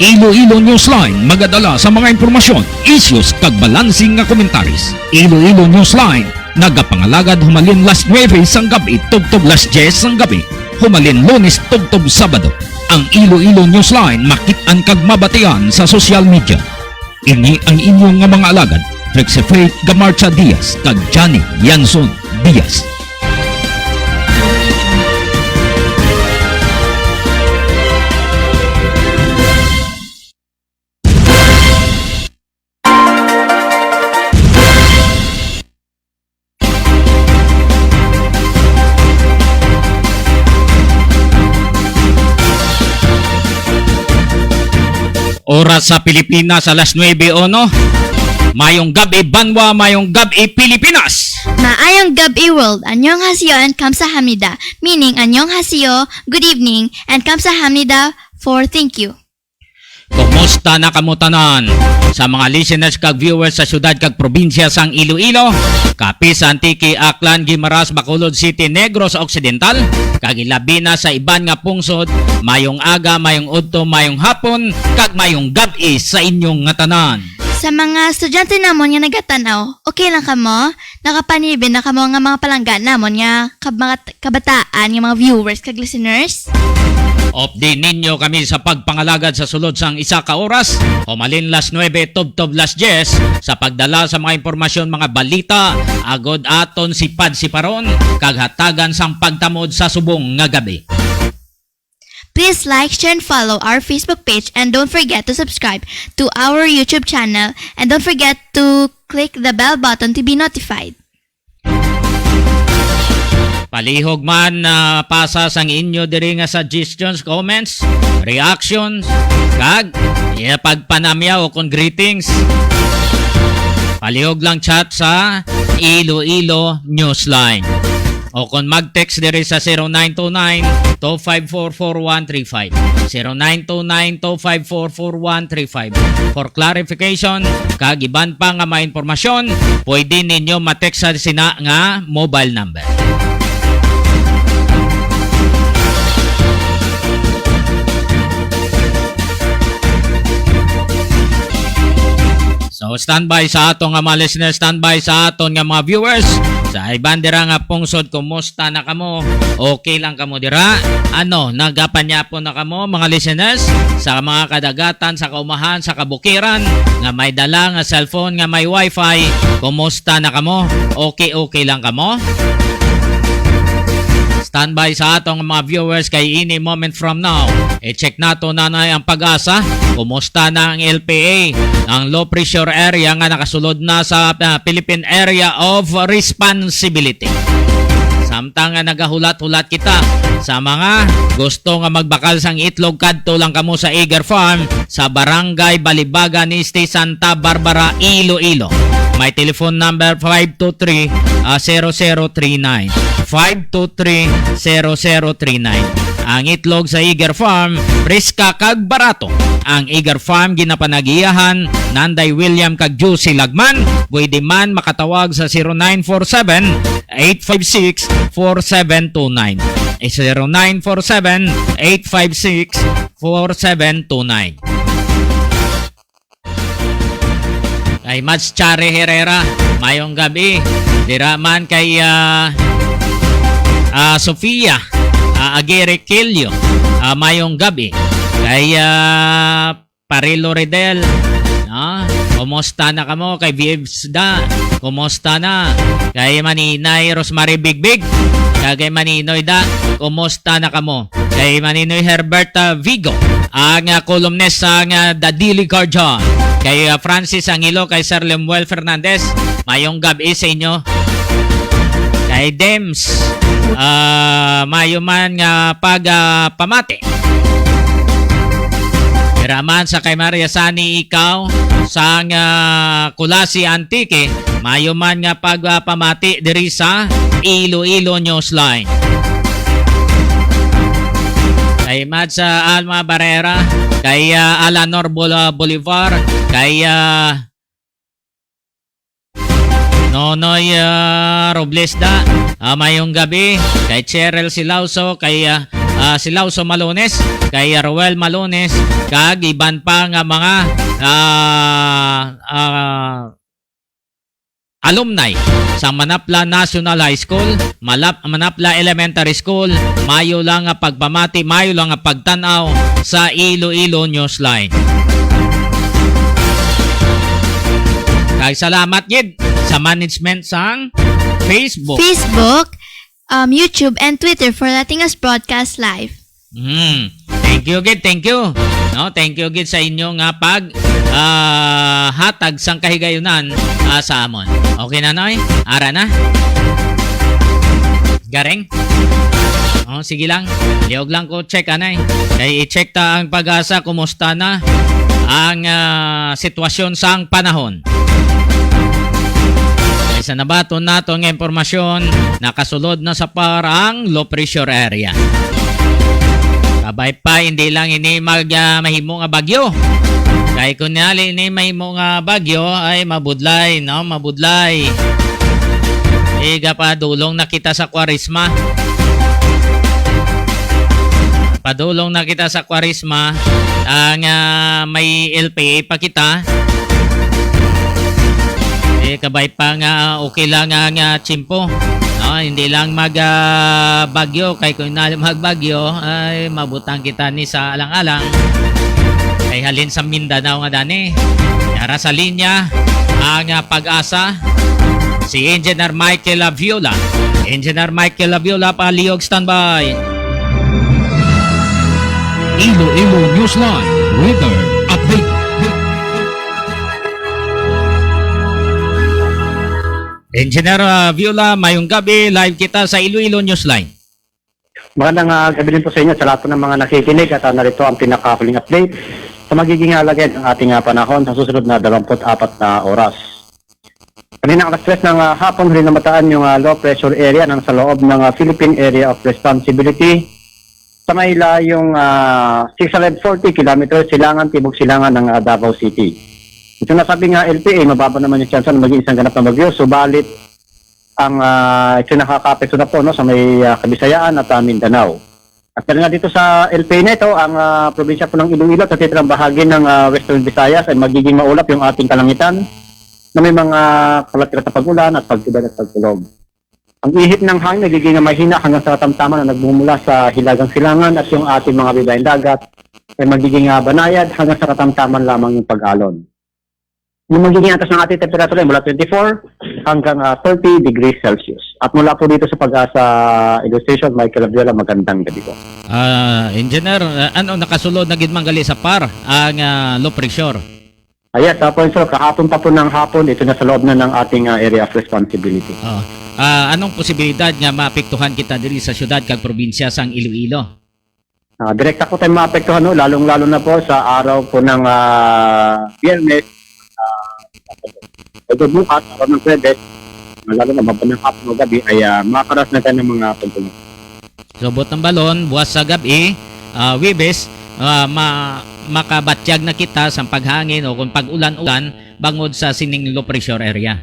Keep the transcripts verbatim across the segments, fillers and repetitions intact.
Iloilo Newsline magadala sa mga impormasyon, issues, kag balansing nga komentaris. Iloilo Newsline nagapangalagad humalin las nuebe sang gab-i tubtob las dyes sang gabi, humalin Lunes tubtob Sabado. Ang Iloilo Newsline makit-an kag mabatian sa social media. Ini ang inyo nga mga alagad, Trixie Faith Gamarcha Diaz kag Johnny Yanson Diaz. Oras sa Pilipinas, alas nuebe uno. Mayong gab-i, banwa, mayong gab-i, Pilipinas. Maayong gab-i, world. 안녕하세요 and 감사합니다. Meaning, 안녕하세요, good evening, and 감사합니다 for thank you. Kumusta na kamo tanan? Sa mga listeners kag viewers sa syudad kag probinsya sang Iloilo, kapi sa Antique, Aklan, Guimaras, Bacolod City, Negros Occidental, kag ilabi na sa iban nga pungsod, mayong aga, mayong udto, mayong hapon, kag mayong gab-i sa inyong nga tanan. Sa mga estudyante namon nga nagatan-aw, okay lang kamo? Nakapanibi na kamo nga mga palangga namon nga kab-, mga t-, kabataan nga mga viewers kag listeners? Update ninyo kami sa pagpangalagad sa sulod sang isa ka oras, humalin las nuebe tubtob las dyes, sa pagdala sa mga impormasyon, mga balita, agod aton sipad-siparon kag hatagan sang pagtamod sa subong nga gab-i. Please like, share, and follow our Facebook page, and don't forget to subscribe to our YouTube channel, and don't forget to click the bell button to be notified. Palihog man, ah, pasa sang inyo diri nga suggestions, comments, reactions, kag, iya, pagpanamyaw o kon greetings. Palihog lang chat sa Iloilo Newsline. O kon mag-text diri sa zero nine two nine, two five four, four one three five. Zero nine two nine, two five four, four one three five. For clarification, kag iban pa nga mga impormasyon, pwede ninyo ma-text sa sina nga mobile number. So, standby sa aton nga mga listeners, standby sa aton nga mga viewers. Sa iban dira nga pungsod, kumusta na kamo? Okay lang kamo dira? Ano, nagapanyapon na kamo, mga listeners? Sa mga kadagatan, sa kaumahan, sa kabukiran, nga may dala nga cellphone, nga may wifi, kumusta na kamo? Okay, okay lang kamo? Standby sa atong mga viewers kay any moment from now, i-check nato nanay ang PAGASA. Kumusta na ang L P A, ang low pressure area nga nakasulod na sa, ah, Philippine Area of Responsibility? Samtang nga nagahulat-hulat kita sa mga gusto nga magbakal sang itlog, kadto lang kamo sa Eager Farm sa Barangay Balibagan Este, Santa Barbara, Iloilo. May telephone number five two three, ah, zero zero three nine. Five two three, zero zero three nine. Ang itlog sa Eager Farm, preska kag barato. Ang Eager Farm ginapanagiyahan Nanday William kag Juicy Lagman. Pwede man makatawag sa zero nine four seven, eight five six, four seven two nine. Eh, zero nine four seven, eight five six, four seven two nine. Kay Mads Chari Herrera, mayong gabi. Dira man kay, ah, ah, Sofia, ah, Aguirre Quillo, ah, mayong gabi. Kay, ah, Parilo Redel, no? Kumusta na kamo? Kay Vibs da, kumusta na? Kay Maninay Rosemary Bigbig, kag kay Maninoy da, kumusta na kamo? Kay Maninoy Herbert, ah, Vigo, ang, ah, columnist sang, ah, The Daily Guardian. Kay, ah, Francis Angelo, kay Sir Lemuel Fernandez, mayong gab-i sa inyo. Kay Dems, ah, mayo man nga pag, ah, pamati. Dira man sa kay Maria Sani Ikaw, sang, ah, Culasi, Antique, mayo man nga pag, ah, pamati diri sa Iloilo Newsline. Kay Mads, ah, Alma Barrera, kay, ah, Alanor Bol-, Bolivar, kay, ah, Nonoy, ah, Robles da, ah, mayong gabi. Kay Cheryl Silauso, kay, ah, ah, si Lauso Malones, kay Roel Malones, kag iban pa nga mga, ah, ah, alumni sa Manapla National High School, Malap-, Manapla Elementary School, mayo lang nga pagpamati, mayo lang nga pagtan-aw sa Iloilo Newsline. Kag salamat gid sa management sang Facebook. Facebook, um, YouTube, and Twitter for letting us broadcast live. Mm. Thank you gid, thank you. No, thank you gid sa inyo nga pag, ah, hatag sang kahigayunan, ah, sa amon. Okay na, Noy? Ara na? Garing? Oh, sige lang. Liog lang ko check, anay. Kay i-check ta ang Pag-asa, kumusta na ang, ah, sitwasyon sang panahon. Kay sa nabaton nato nga impormasyon, nakasulod na sa PAR ang low pressure area. Kabay pa, hindi lang ini mag, ah, mahimo nga bagyo. Kay kung nali ini mahimo nga bagyo, ay mabudlay, no? Mabudlay. Iga pa, dulong na kita sa Kwaresma. Padulong na kita sa Kwaresma, ah, nga may L P A pa kita. Eh, kabay pa nga okay lang nga, nga tiyempo. No, hindi lang mag, ah, bagyo, kay kung na magbagyo, ay mabutang kita ni sa alang-alang. Kay halin sa Mindanao nga dani. Yara sa linya, ang, ah, Pag-asa, si Engineer Michael Laviola. Engineer Michael Laviola, palihog, standby. Iloilo Newsline Weather Update. Engineer, ah, Viola, mayong gabi. Live kita sa Iloilo Newsline. Magandang ah, gabi din po sa inyo, sa lahat po ng mga nakikinig, at ah, narito ang pinakahuling update sa magiging ah, lagay ng ating ah, panahon sa susunod na dalawampu't apat na oras. Kanina alas tres ng ah, hapon, huli namataan yung ah, low pressure area nang sa loob ng ah, Philippine Area of Responsibility sa may layong ah, six hundred forty kilometers silangan, tibok silangan ng ah, Davao City. Ito na sabi nga L P A, mababa naman yung tsansa na maging isang ganap na bagyo, subalit ang ah, ito nakakaapekto na po no, sa may ah, Kabisayaan at ah, Mindanao. At dahil nga dito sa L P A na ito, ang ah, probinsya po ng Iloilo at sa titirang bahagi ng ah, Western Visayas ay magiging maulap yung ating kalangitan na may mga kalat-kalat na pag-ulan at pagtubad at pagkulog. Ang ihip ng hangin nagiging mahina hanggang sa katamtaman na nagmumula sa hilagang silangan at yung ating mga bibayang dagat ay magiging ah, banayad hanggang sa katamtaman lamang yung pag-alon. Yung magiging antas ng ating temperatura ay mula twenty-four hanggang ah, thirty degrees Celsius. At mula po dito sa Pag-asa Illustration, Michael Abiola, magandang gabi po. Ah, Engineer, ah, ano nakasulod na gid man gali sa PAR ang ah, low pressure? Ah, yes, uh, point sir, kahapon pa po ng hapon, ito na sa loob na ng ating ah, area of responsibility. Oh. Ah, anong posibilidad nga maapektuhan kita diri sa syudad kag probinsya sang Iloilo? Ah, direkta po tayo maapektuhan, no? Lalong-lalo na po sa araw po ng ah, Biyernes, ah, ito bukas, araw ng Huwebes, ah, lalo na mabanang hapon o gabi, ay ah, makakaras na tayo ng mga pagtulog. Subot ng balon, buwas sa gabi, ah, Webes, ah, ma- makabatyag na kita sa paghangin o kung pag-ulan-ulan bangod sa sining low pressure area.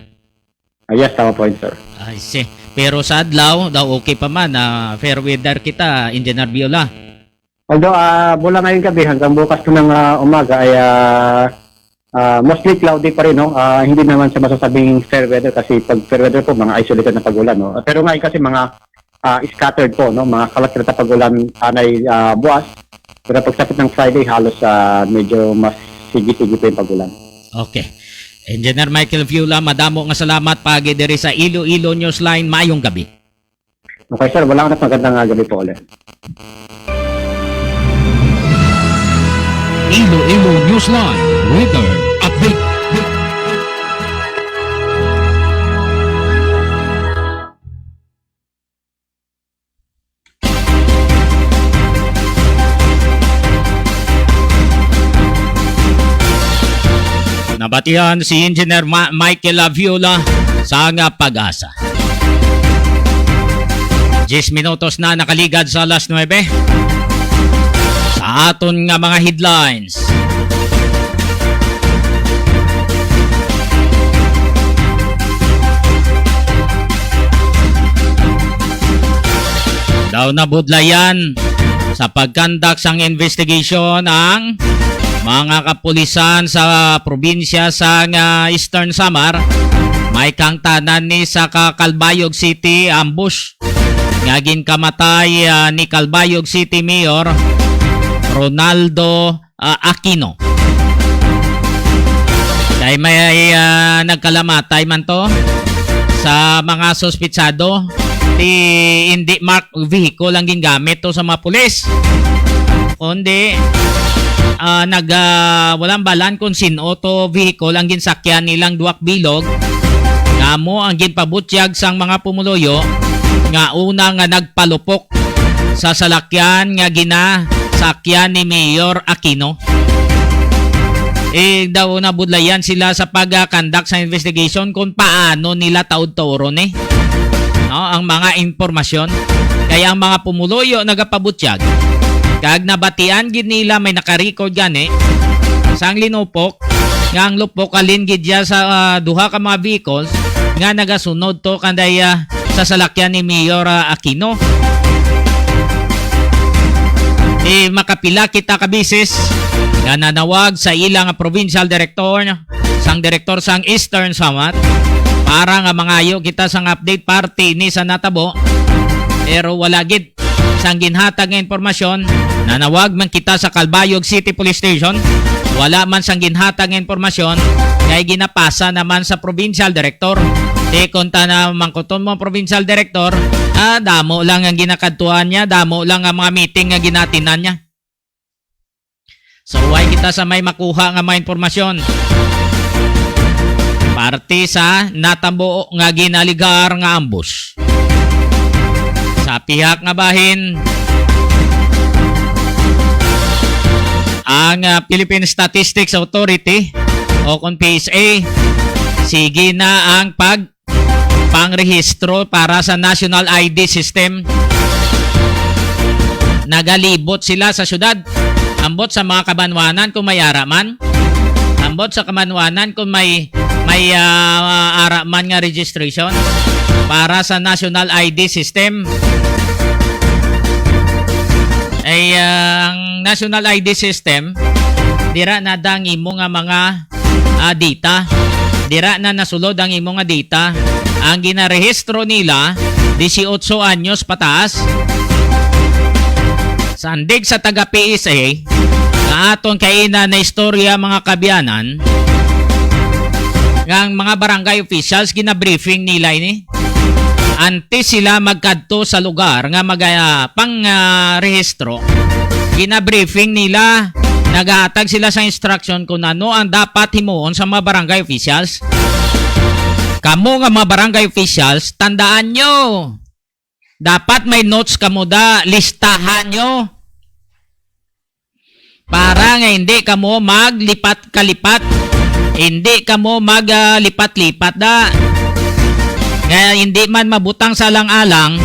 Ah, yes, tama po yun, sir. I see. Pero sa adlaw, daw okay pa man, ah, fair weather kita, Engineer Biola. Although, ah, mula ngayong gabi hanggang bukas po ng ah, umaga ay ah, ah, mostly cloudy pa rin, no? Ah, hindi naman siya masasabing fair weather kasi pag fair weather po, mga isolated na pag-ulan, no? Pero ngayon kasi mga ah, scattered po, no? Mga kalat-kalat na pag-ulan, anay ah, buwas. Pero pagsapit ng Friday, halos ah, medyo mas sige-sige po yung pag-ulan. Okay. Engineer Michael Viola, madamo nga salamat pagi diri sa Iloilo Newsline. Mayong gabi. Okay, sir. Wala na, magandang ah, gabi po ulit. Iloilo Newsline Weather Update. Nabatian si Engineer Ma- Michael Laviola sa nga Pag-asa. Diyes minutos na nakaligad sa alas nuebe. Sa aton nga mga headlines. Daw nabudlayan Sa pagkandak sang investigation ang mga kapulisan sa probinsya sang, ah, Eastern Samar, may kangtanan ni sa ka-, Calbayog City ambush nga ginkamatay, ah, ni Calbayog City Mayor Ronaldo, ah, Aquino. Kay may, ah, nagkalamatay man to sa mga suspitsado. Di, hindi marked vehicle ang gingamit to sa mga pulis. Kundi, ah, nag, ah, walang balan kung sin-o to vehicle ang ginsakyan nilang duwak bilog. Nga amo ang ginpabutyag sang mga pumuluyo nga una nga nagpalupok sa salakyan nga ginasakyan ni Mayor Aquino. Eh, daw nabudlayan sila sa pag-conduct sa investigation kung paano nila taud-turon, eh, no, ang mga impormasyon. Kaya ang mga pumuluyo nagapabutyag, kag nabatian gid nila may nakarecord gani sang linupok, nga ang lupok halin gid siya sa, ah, duha ka mga vehicles nga nagasunod to kanday, ah, sa salakyan ni Mayor, ah, Aquino. Di makapila kita ka bisis nga nanawag sa ila nga provincial director, sang direktor sang Eastern Samar, para nga mangayo kita sang update parte ni sa natabo, pero wala gid sang ginhatag nga impormasyon. Nanawag man kita sa Calbayog City Police Station, wala man sang ginhatag nga impormasyon, kay ginapasa naman sa provincial director. Di kon ta na mangkuton mo ang provincial director, ah, damo lang ang ginakadtuan niya, damo lang ang mga meeting nga ginatinan niya. So, why kita sa may makuha nga mga impormasyon? Parte sa natabo nga ginaligar nga ambush. Sa pihak nga bahin, ang, ah, Philippine Statistics Authority o kon P S A, sige na ang pag pangrehistro para sa National I D System. Nagalibot sila sa syudad. Ambot sa mga kabanwanan kung may ara man. Ambot sa kabanwanan kung may, may, ah, ara man nga registration para sa National I D System. Ay, ah, ang National I D System, dira na dang imo nga mga ah, data. Dira na nasulod ang imo nga data. Ang ginarehistro nila, dieciocho anyos pataas. Sandig sa taga P S A, nga aton kaina na istorya, mga kabyanan, nga ang mga barangay officials ginabriefing nila ini. Antes sila magkadto sa lugar nga mag, ah, pang, ah, rehistro, ginabriefing nila, nagahatag sila sa instruction kung ano ang dapat himuon sa mga barangay officials. Kamo nga mga barangay officials, tandaan nyo, dapat may notes kamo da, listahan nyo. Para nga hindi kamo maglipat-kalipat, hindi kamo mag, ah, lipat-lipat da. Nga hindi man mabutang sa alang-alang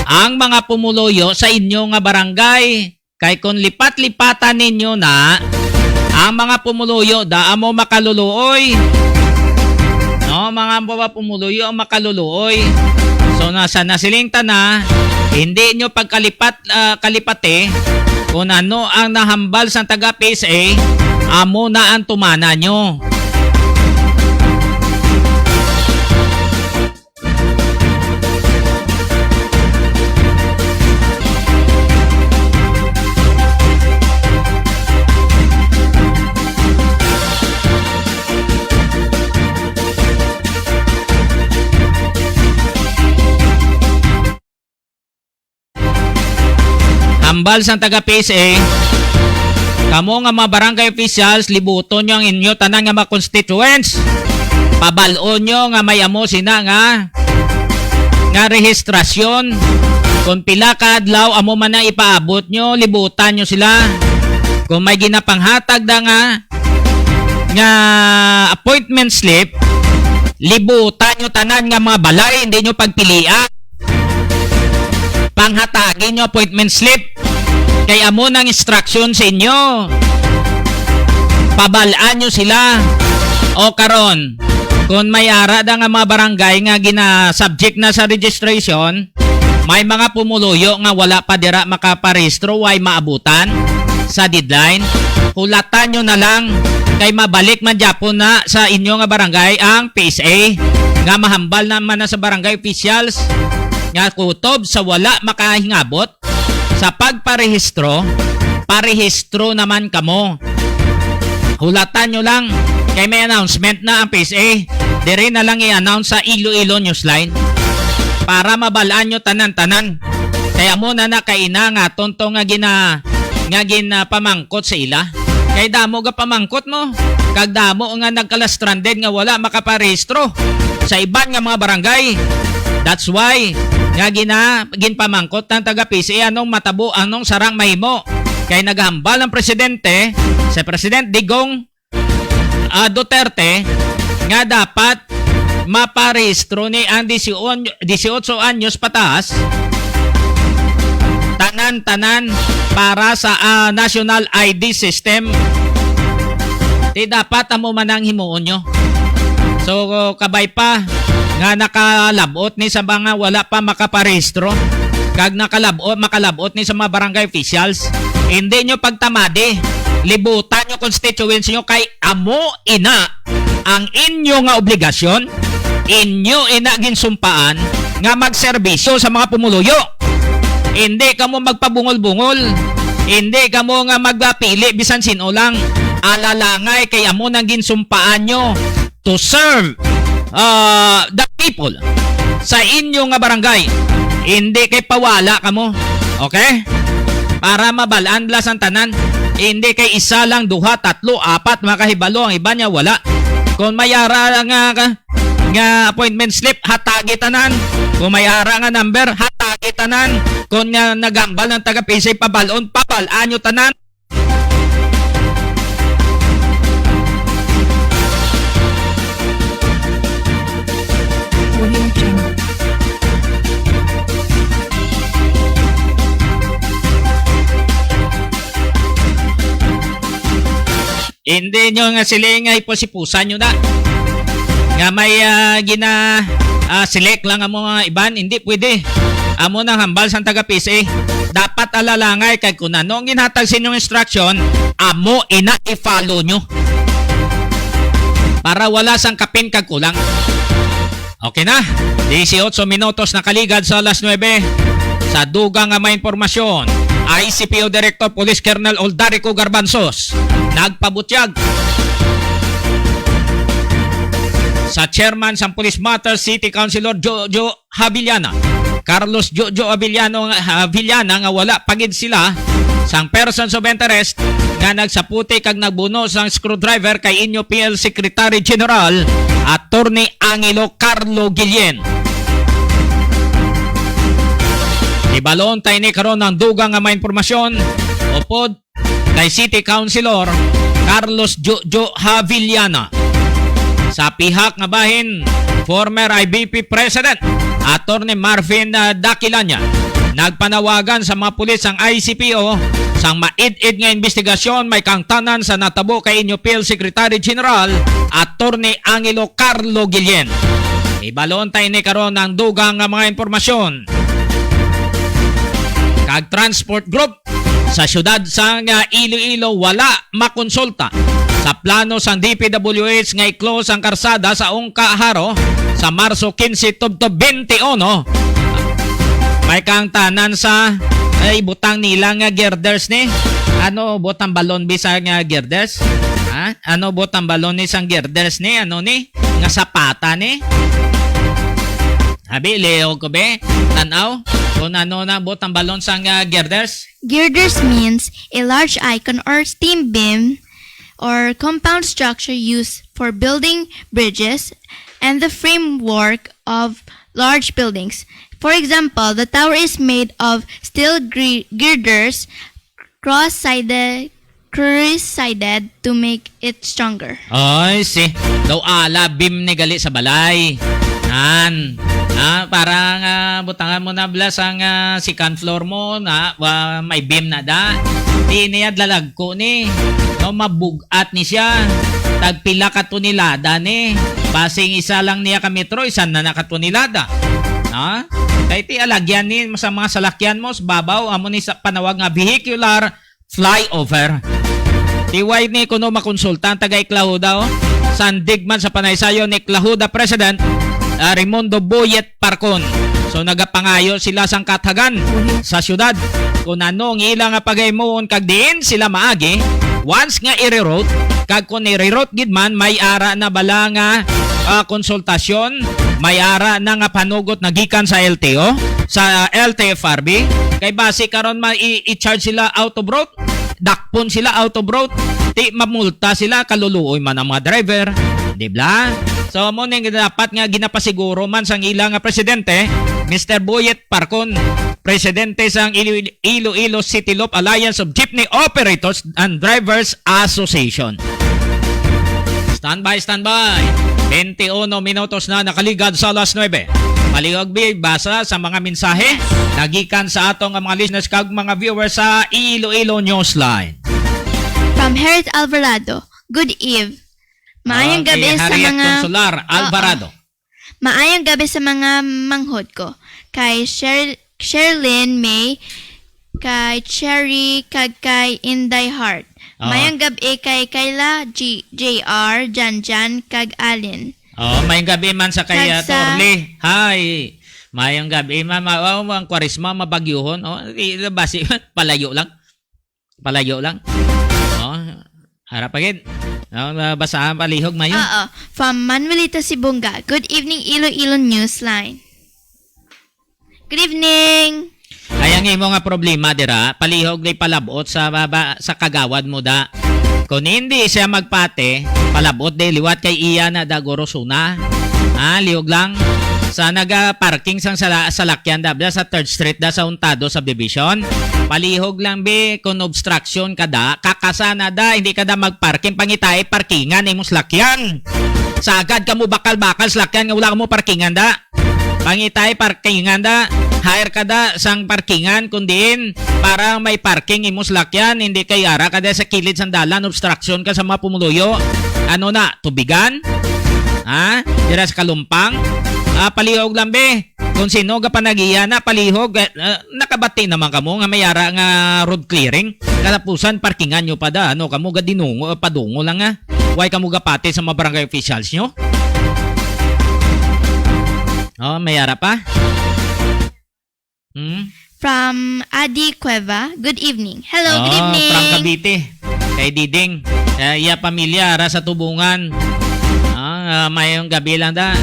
ang mga pumuluyo sa inyo nga barangay. Kay kung lipat-lipatan ninyo na ang mga pumuluyo da, amo makaluluoy. No, mga pumuluyo ang makaluluoy. So, nasa nasiling ta na, hindi nyo pagkalipat, ah, kalipati kung ano ang nahambal sang taga P S A, amo na ang tumana nyo. Hambal sang taga P S A, kamo nga mga barangay officials, libuton nyo ang inyo tanan nga mga constituents. Pabal-on nyo nga may amo sina nga, nga rehistrasyon. Kung pila ka adlaw amo man ang ipaabot nyo, libutan nyo sila. Kung may ginapanghatag da nga, nga appointment slip, libutan nyo tanan nga mga balay, hindi nyo pagpilian. Panghatagi nyo appointment slip. Kay amo nang instruction sa inyo. Pabal-an nyo sila. O karon, kung may ara da nga mga barangay nga gina-subject na sa registration, May mga pumuluyo nga wala pa dira makaparehistro, way maabutan sa deadline. Hulatan nyo na lang kay mabalik man gyapon na sa inyo nga barangay ang P S A nga mahambal naman na sa barangay officials nga kutob sa wala makahingabot sa pagparehistro, parehistro naman kamo. Hulatan nyo lang, kay may announcement na ang P S A. Diri na lang i-announce sa Iloilo Newsline para mabalaan nyo tanan-tanan. Kay amo na na kaina nga aton to nga gina-, nga ginapamangkot sa ila. Kay damo ga pamangkot mo, kag damo nga nagkala-stranded nga wala makaparehistro sa iban nga mga barangay. That's why nga gina-, ginpamangkot ng taga P C A anong matabo, anong sarang mahimo. Kay nagahambal ang presidente, si President Digong, ah, Duterte, nga dapat maparehistro ni ang dieciocho, dieciocho anyos pataas, tanan-tanan para sa, ah, national I D system. Di dapat amo man ang himuon nyo. So, kabay pa nga nakalabot ni sa mga wala pa makaparehistro, kag nakalabot, makalabot ni sa mga barangay officials, hindi nyo pagtamadi, libutan nyo constituency nyo kay amo ina ang inyo nga obligasyon, inyo ina ginsumpaan nga magserbisyo sa mga pumuluyo. Hindi kamo magpabungol-bungol, hindi kamo nga magpili bisan sin-o lang. Alalangay kay amo nang ginsumpaan nyo to serve, uh, the people sa inyo nga barangay. Hindi kay pawala kamo. Okay? Para mabalaan bala sang tanan. Hindi kay isa lang, duha, tatlo, apat, makahibalo ang iban niya, wala. Kung may ara nga, nga appointment slip, hatagi tanan. Kung may ara nga number, hatagi tanan. Kung nga nagambal ng taga P C, pabalon, pabalaan nyo tanan. Hindi nyo nga siling nga ipusipusan nyo na nga may, ah, gina, ah, select lang ang mga iban. Hindi pwede. Amo nang hambal sang taga P C. Dapat alalangay kay kung ano ang ginhatag sa inyong instruction, amo ina i-follow nyo. Para wala sang kapin kag kulang. Okay na. Dieciocho minutos na kaligad sa alas nuebe. Sa dugang nga mga impormasyon, I C P O Director Police Colonel Oldarico Garbanzos nagpabutyag sa chairman sang Police Matters, City Councilor Jojo Havillana, Carlos Jojo Avellano, Havillana, nga wala pa gid sila sang persons of interest nga nagsaputi kag nagbuno sang screwdriver kay inyo P L Secretary General Attorney Angelo Carlo Guillen. Ibalon ta ini karon ang dugang nga mga impormasyon upod kay City Councilor Carlos Jojo Havillana. Sa pihak nga bahin, former I B P President Attorney Marvin, ah, Daquilana nagpanawagan sa mga pulis sang I C P O sang maid-id nga investigasyon may kangtanan sa natabo kay inyo P L Secretary General Attorney Angelo Carlo Guillen. Ibalon ta ini karon ang dugang nga mga impormasyon. Kag transport group sa siyudad sang, ah, Iloilo wala makonsulta sa plano sang D P W H nga i-close ang karsada sa Ungca Jaro sa Marso quince tubtob twenty-one. May kangtanan sa, eh, ibutang nila nga girders ni. Ano butang balon bisag nga girders? Ha? Ano butang balon ni sang girders ni? Ano ni? Nga sapata ni? Abi, lihog ko, be. Tan-aw kung ano na butang balon sang, ah, girders. Girders means a large icon or steam beam or compound structure used for building bridges and the framework of large buildings. For example, the tower is made of steel gri-, girders, cross-sided, cross-sided to make it stronger. Ay, si daw ala beam ni gali sa balay. Nan. Ah, para nga butangan mo na bala sang, ah, second floor mo na, wa, may beam na da. Di niya dalagko ni. No, mabug-at ni siya. Tagpila ka tonelada ni. Basing isa lang niya ka metro, isa na na ka tonelada. Ha? Kay ti alagyan ni sa mga salakyan mo sa babaw, amo ni sa panawag nga vehicular flyover. Ti way ni kuno makonsulta ang taga Iklahuda, oh. Sandig man sa panaysayon ni Iklahuda President, ah, Raimundo Boyet Parcon. So, nagapangayo sila sang kathagan sa syudad kung ano ang ila nga pagahimuon kag diin sila maagi once nga i-reroute, kag kung i-reroute gid man, may ara na bala nga, ah, konsultasyon, may ara na nga panugot na gikan sa L T O, sa L T F R B, kay basi karon ma-, i-, i-charge sila out of route, dakpon sila out of route, ti mamulta sila, kaluluoy man ang mga driver, di ba? So, amo ning dapat nga ginapasiguro man sang ila nga presidente, Mister Boyet Parcon, presidente sang Ilo-, Iloilo City Loop Alliance of Jeepney Operators and Drivers Association. Standby, standby. Twenty-one minutos na nakaligad sa alas nuebe. Palihog bi, basa sa mga mensahe nagikan sa ato nga mga listeners kag mga viewers sa Iloilo Newsline. From Harriet Alvarado, good eve. Maayong Okay, gabi sa Harriet mga Consular Oo. Alvarado. Maayong gabi sa mga manghod ko. Kay Sher-, Sherlyn May, kay Cherry, kag kay Inday Heart. Oo. Maayong gabi kay Kayla, G-, J R, Jan Jan, kag Alin. Oh, maayong gabi man sa kay, Kag ah, sa Torly. Hi. Maayong gabi, ma'am. Oh, ang Kwaresma, mabagyuhon. Oh, di, basi, palayo lang. Palayo lang. Oh, harap pa gid. Oh, basahan palihog, Mayo. Oo. From Manuelito Sibunga. Good evening, Iloilo Newsline. Good evening. Ay, ang imo nga problema dira, palihog ni palabot sa baba, sa kagawad mo da. Kung hindi siya magpate, palabot di liwat kay iya na da gurusuna. Ah, lihog lang. Sa naga-parking sang sala-, salakyan da, da sa Third Street da sa Huntado Subdivision. Palihog lang bi, kung obstruction ka da, kakasana da, hindi ka da magparking, pangitai parkingan imong salakyan. Sagad ka mo bakal-bakal salakyan nga wala ka mo parkingan da. Pangitay parkingan da. Hire ka da sang parkingan kun diin para may parking imo salakyan, hindi kay ara ka da sa kilid sang dalan, obstruction ka sa mga pumuluyo. Ano na, tubigan? Ha? Dira sa Kalumpang? Ah, palihog lang, be. Kung sino ka panagiya na, palihog, eh, ah, nakabati naman kamo nga may ara nga road clearing. Katapusan, parkingan nyo pa da, ano, kamo gadinungo, padungo lang, ha? Why kamo gapati sa mga barangay officials nyo? Oh, may ara pa? Hmm? From Adi Cueva, good evening. Hello, good Oh, evening. From Cavite. Kay Diding. Kay iya pamilya, ara sa Tubungan. Ah, ah, mayong gabi lang da.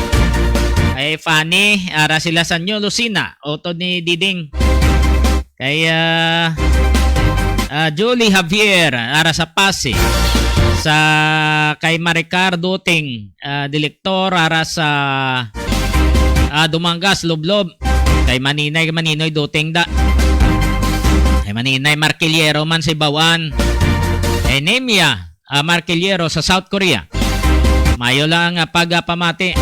Kay Fanny, ara sila sa New Lucena. Utod ni Diding. Kay, ah, ah, Julie Javier, ara sa Pasig. Sa kay Maricar Duting, ah, direktor, ara sa, ah, Dumangas, Lublob. Kay Maninay, Maninoy Duting da. Kay Maninay Marquillero man si Bawan. Kay Nemia, ah, Marquillero sa South Korea. Mayo lang, ah, pagpamati.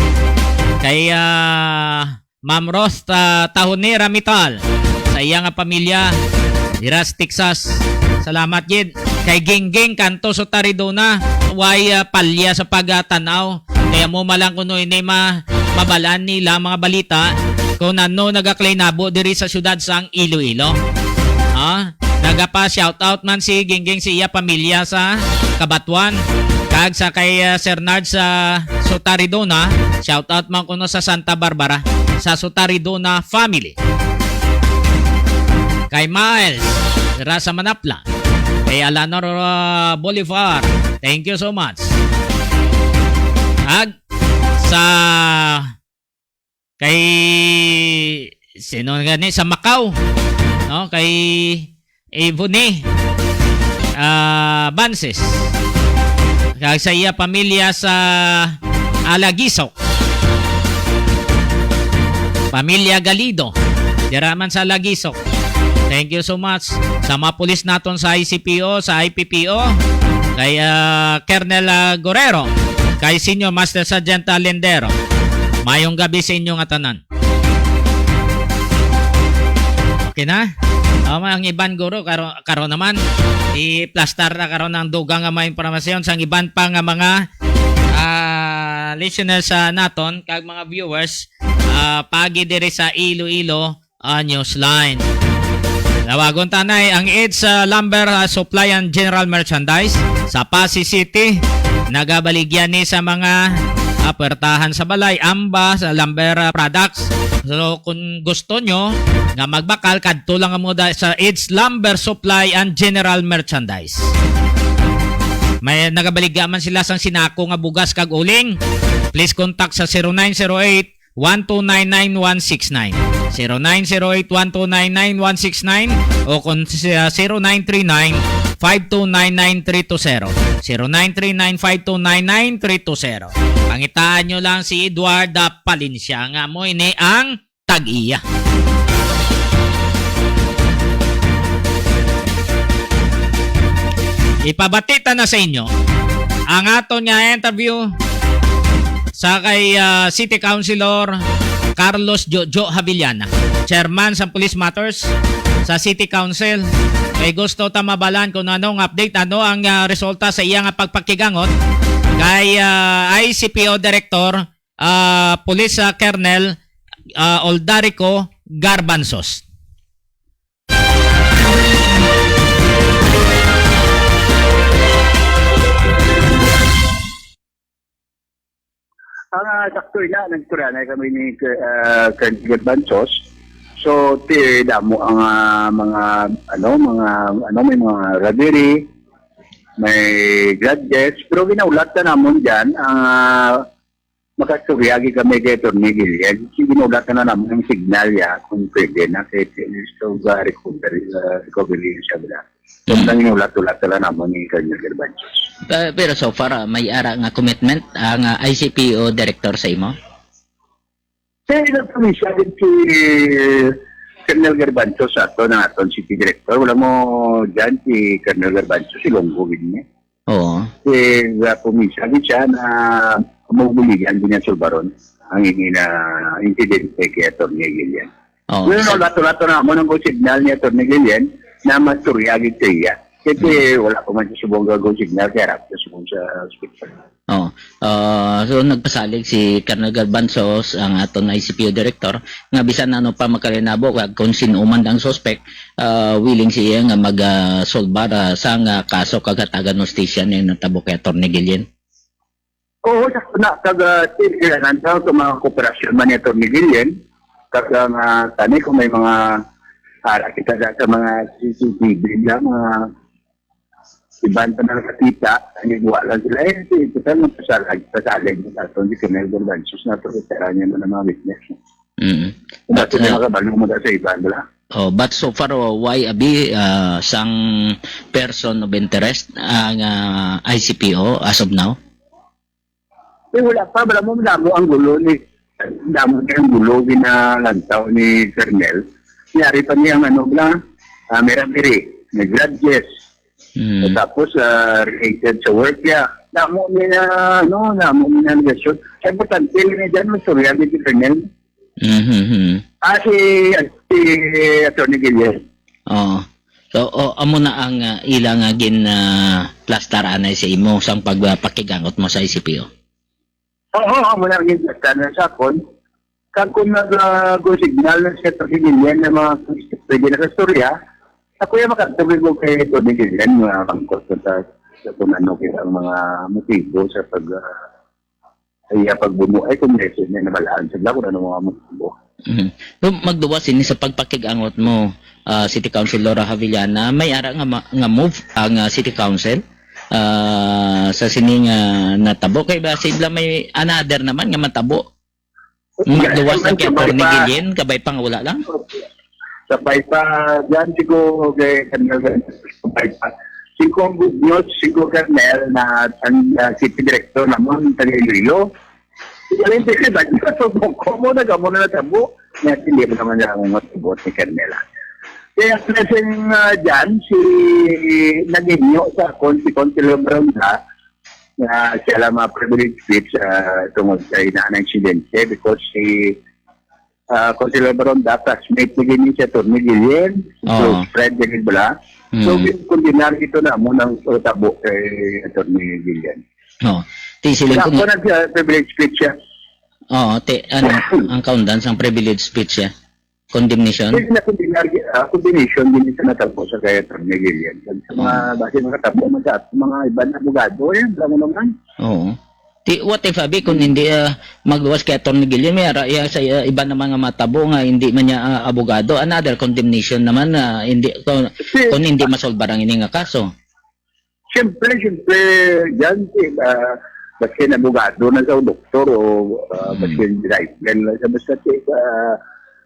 Kay, ah, Ma'am Roth, ah, Tahonera Mital, sa iya nga pamilya, dira sa Texas. Salamat gid. Kay Gingging Kanto sa Taridona, way, ah, palya sa pagtanaw. Kaya mo malang kuno ini ma-, mabalaan nila mga balita kung ano nagaklinabo diri sa siyudad sang Iloilo. Ha? Nagapa-shoutout man si Gingging sa iya pamilya sa Cabatuan. Kag sa kay, ah, Sir Nard sa Sotaridona, shoutout man kuno sa Santa Barbara, sa Sotaridona family. Kay Miles, dira sa Manapla. Kay Alanor, ah, Bolivar, thank you so much. Kag sa kay, sino gani? Sa Macau, no? Kay Ebony, ah, Banses. Kag sa iya pamilya sa Alagisok. Pamilya Galido. Dira man sa Alagisok. Thank you so much sa mga pulis naton sa I C P O, sa I P P O, kay, ah, Colonel, ah, Guerrero, kay Senior Master Sergeant, ah, Lindero. Mayong gabi sa inyo nga tanan. Okay na? Um, ang iban guro, karo, karo naman, i-plastar na karon ang dugang nga mga impormasyon sang iban pa nga mga, ah, listeners sa naton kag mga viewers. ah, paagi diri sa Iloilo, ah, Newsline. Tawagon ta na ang Eds, ah, Lumber, ah, Supply and General Merchandise sa Passi City. Nagabaligya ni sa mga, ah, puwertahan sa balay, amba sa lumber, ah, products. So, kung gusto nyo nga magbakal, kadto lang mo da sa Eds Lumber Supply and General Merchandise. May nagabaligya man sila sang sinako nga bugas kag uling. Please contact sa zero nine zero eight, one two nine nine one six nine. Zero nine zero eight, one two nine nine one six nine o kung sa zero nine three nine, five two nine nine three two zero. Zero nine three nine, five two nine nine three two zero. Pangitaan nyo lang si Eduarda Palencia nga mo ini ang tag-iya. Ipabati ta na sa inyo ang aton nga interview sa kay, ah, City Councilor Carlos Jojo Havillana, chairman sa Police Matters sa City Council. Kay gusto ta mabalan kung ano ang update, ano ang, ah, resulta sa iya nga pagpakigangot kay, ah, I C P O Director, ah, Police, ah, Colonel, ah, Oldarico Garbanzos. Ang, ah, sakto ina, nagturyanay kami ni, ah, Colonel Garbanzos. So, ti, damo ang, ah, mga, ano, mga, ano, may mga robbery, may grudges, pero ginaulat na namon dyan, ang, ah, makastorya gid kami kay Attorney Gillian. Si ginaulat na namon ang signal ya, kung pwede na, kay Minister of, ah, Recovery, ah, Recovery siya, bala. So, Mm. nang inulat-ulat na lang namon ni Colonel Garbanzos. Eh, pero so far, ah, may ara nga commitment ang, ah, I C P O director sa imo? Sa ilang probinsya din si Colonel Garbanzos sa ato, ng aton city director. Wala mo dyan si Colonel Garbanzos, si Longgo gid niya. Oo. Si, uh, probinsya gid siya na maguligan din niya sulbaron ang ini na insidente kay Attorney Gillian. Oo. Well, no, lato-lato na mo nang signal ni Attorney Gillian na mastorya gid sa iya. Kasi Mm. wala pa man siya subong gagawin signal kaya harap siya subong sa hospital. Oo. Ah, so, nagpasalig si Colonel Garbanzos, ang aton I C P O director, nga bisan ano pa makalinabo kag kung sino man ang suspect, ah, willing siya nga mag, ah, solbar, ah, sang, ah, kaso kag hatagan hustisya ni natabo kay Attorney Gillian. Oo, sakto na. Kag, ah, still, kailangan sa, sa mga kooperasyon man ni Attorney Gillian, kag ang, ah, tani kung may mga, ah, kita sa, sa mga C C T V nila, mga iban pa nakakita, nagwa lang sila. Eh, si, ito sa mga pasalag, pasalag sa aton, si Colonel Garbanzos na, pero tara niya man ang mga witness. Mm. Kung But, bakit may uh, makabalo mo sa iban, wala? Oh, but so far, oh, why abi, uh, sang person of interest ang, uh, I C P O as of now? Eh, wala pa, wala mo, damo ang gulo ni, damo na ang gulo ginalantaw ni Colonel. Yari pa niya ang ano, bla, ah, may robbery, may grudges. Mm. Tapos, ah, related sa work niya. Damo niya, ano, damo niya na allegation. Ang importante lang niya dyan, mastorya ni Colonel. Mhm. Ah, si, si Attorney Gillian. Oo. So, o, amo na ang, ah, ila nga gin, ah, plastar anay sa imo sang pag, ah, pakigangot mo sa I C P O. Oo, amo na ang gin plastar na sa akon. Kag kung nag, ah, go signal na siya sa Pilipinas na mga pwede na kastorya, ako yung makatubig ko kay Tony Gillian, mga bangkot ko sa, sa kung ano kaya ang mga motibo sa pag, ah, sa iya pagbuno. Ay, kung meron niya nabalaan sila kung ano mga motibo. Mhm. So, magduwa sini sa pagpakigangot mo, ah, City Councilor Havillana, may ara nga ma-, nga move ang, ah, City Council, ah, sa sini nga natabo. Kay ba, sa ibla may another naman nga matabo. Magluwas lang kay Attorney Gillian, kabay pa nga wala lang. Sabay pa, dyan siguro kay Colonel, sabay pa. Siguro ang good news, siguro, Colonel, na ang, ah, city director namon, taga Iloilo. Siguro yung city director, so, kung mo na, kamo na natabo, nga hindi mo naman niya ang matubot ni Colonel, ah. Kaya ang message, ah, dyan, si, naghinyo sa akon, si Consuelo Baronda, nga siya lang mga privilege speech, ah, tungod sa ina na insidente because si, ah, Consuelo Baronda, classmate ni gini si Attorney Gillian, Oo. close friend ni bala. So, Mm. Kung dinar ito na mo nang tabo kay Attorney Gillian. No. Ti siling Kaya ko ako nag, ah, privilege speech siya. Oo, te, ano, ang kaundan sang privilege speech, ya. Condemnation? Yes, na condemn-, ah, condemnation din sa natabo sa kay Attorney Gillian. Sa mga, Mm. base mga tabo, man sa mga iba na abogado, yan, alam mo naman. Oo. Ti, what if, abi, kung hindi, ah, magluwas kay Attorney Gillian, may ara, ya, sa, ah, iba naman nga matabo nga hindi man niya, ah, abogado, another condemnation naman na hindi, kung, Kasi, kung hindi masolbar ang ini nga kaso. Siyempre, siyempre, yan, eh, ah, basin abogado na sa o doktor o, ah, Mm. basin driver na sa basta, eh, ah,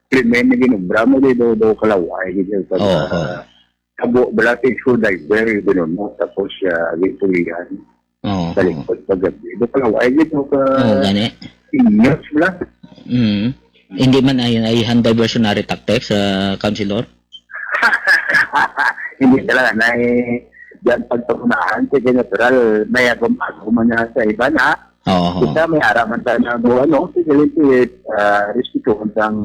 krimen na ginubra mo, di do, do kalaway, di do, Oo, ah, oo. Tabo, bala, sa school driver, yung ganun mo, tapos, ah, gipulihan. Oo, Sa oo. likod paggabi. Do kalaway, di do ka Oo, gani. Inyos, bala. Mm. Hindi man ay, ay hand diversionary tactics, ah, Councilor? Hindi talaga na eh, diyan pagpagunahan, sige natural, may agom-agom man na sa iba na. Oo. Kita may ara man tayo na ano, sige, sige, ah, respetuhon sang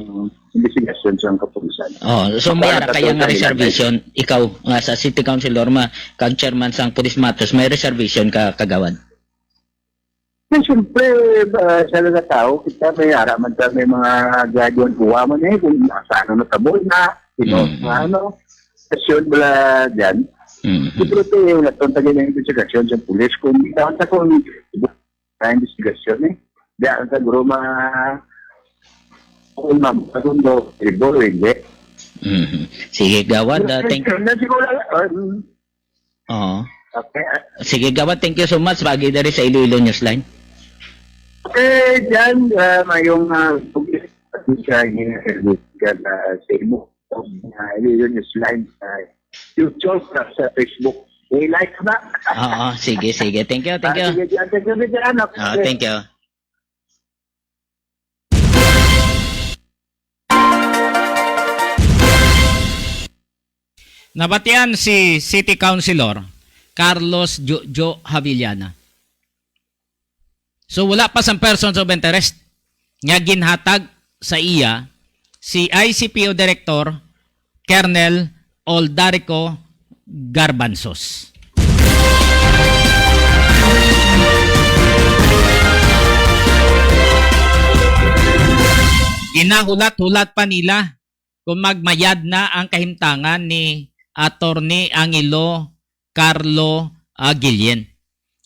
investigasyon sang kapulisan. Oh, so may Para ara sa kaya nga total reservation, ikaw nga sa city councilor ma, kag chairman sang police matters, may reservation ka, kagawad? Eh, siyempre, ah, sa mga tao, kita may ara man ta, may mga graduan kuha man eh, kung sa ano natabo na, you know, Mm, mga mm. ano, stasyon bala dyan. Mm, mm. Siyempre, ito yung natong tagal ng investigasyon sa pulis. Kung hindi naman sa kung na investigasyon eh. Diyan sa guro mga kung ma'am, kung do, tribo, hindi. Mm. Sige, gawad, ah, thank Na siguro, um, Oo. Okay, ah. Sige, gawad, thank you so much. Pagi diri sa Iloilo Newsline. Okay, dyan, ah, mayong, ah, sa inyo, ah, sa imo, ah, Iloilo Newsline, ah, YouTube, ah, sa Facebook. I-like na. Oo, sige, sige. Thank you, thank Ah, you. Sige, dyan, thank you, dyan, okay. Ah, thank you. Nabatian si City Councilor Carlos Jojo Javillana. So, wala pa sang persons of interest nga ginhatag sa iya si I C P O Director Colonel Oldarico Garbanzos. Ginahulat-hulat pa nila kung magmayad na ang kahimtangan ni Attorney Angelo Carlo, ah, Guillen.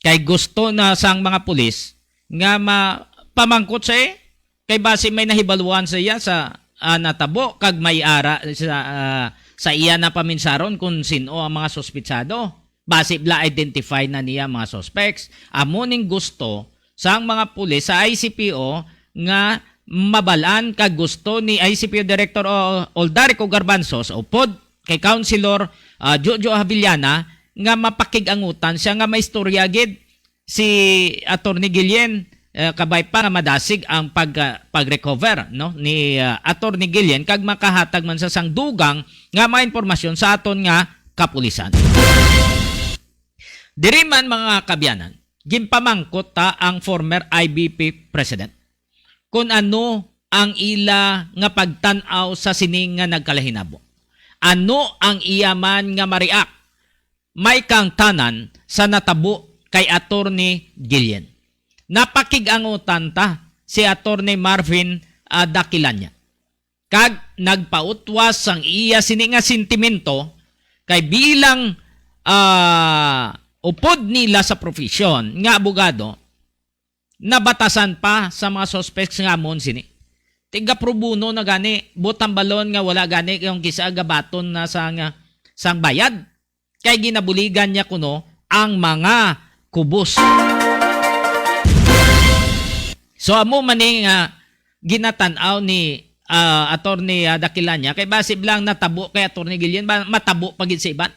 Kay gusto na sang mga pulis nga mapamangkot sa iya, kay basi may nahibaluan sa iya sa, ah, natabo kag may ara sa, ah, sa iya na paminsaron kung sin-o ang mga suspitsado. Basi bala identify na niya mga suspects. Amo ning gusto sang mga pulis sa I C P O nga mabal-an kag gusto ni I C P O Director O-, Oldarico Garbanzos upod kay Councilor, ah, Jojo Javillana nga mapakig-angutan siya nga may istorya gid si Attorney Guillen, eh, kabay pa nga madasig ang pag-, ah, pag-recover, no, ni, ah, Attorney Guillen kag makahatag man sa sang dugang nga mga impormasyon sa aton nga kapulisan. Diri man, mga kaabyanan, ginpamangkot ta ang former I B P President kung ano ang ila nga pagtan-aw sa sini nga nagkalahinabo. Ano ang iya man nga ma-react may kaangtanan sa natabo kay Attorney Guillen? Napakig-angutan ta si Attorney Marvin, ah, Daquilania, kag nagpautwas sang iya sini nga sentimento kay bilang, ah, upod nila sa profesyon nga abogado, nabatasan pa sa mga suspects nga amon sini. Tiga pro bono na gani, buot hambalon nga wala gani yung kisa gabaton na sa nga, sang bayad. Kay ginabuligan niya kuno ang mga kubos. So, amo man ni nga ginatan-aw ni, ah, Attorney, ah, Daquilania, kay basi lang natabo kay Attorney Guillen, ba, matabo pa gid sa iban.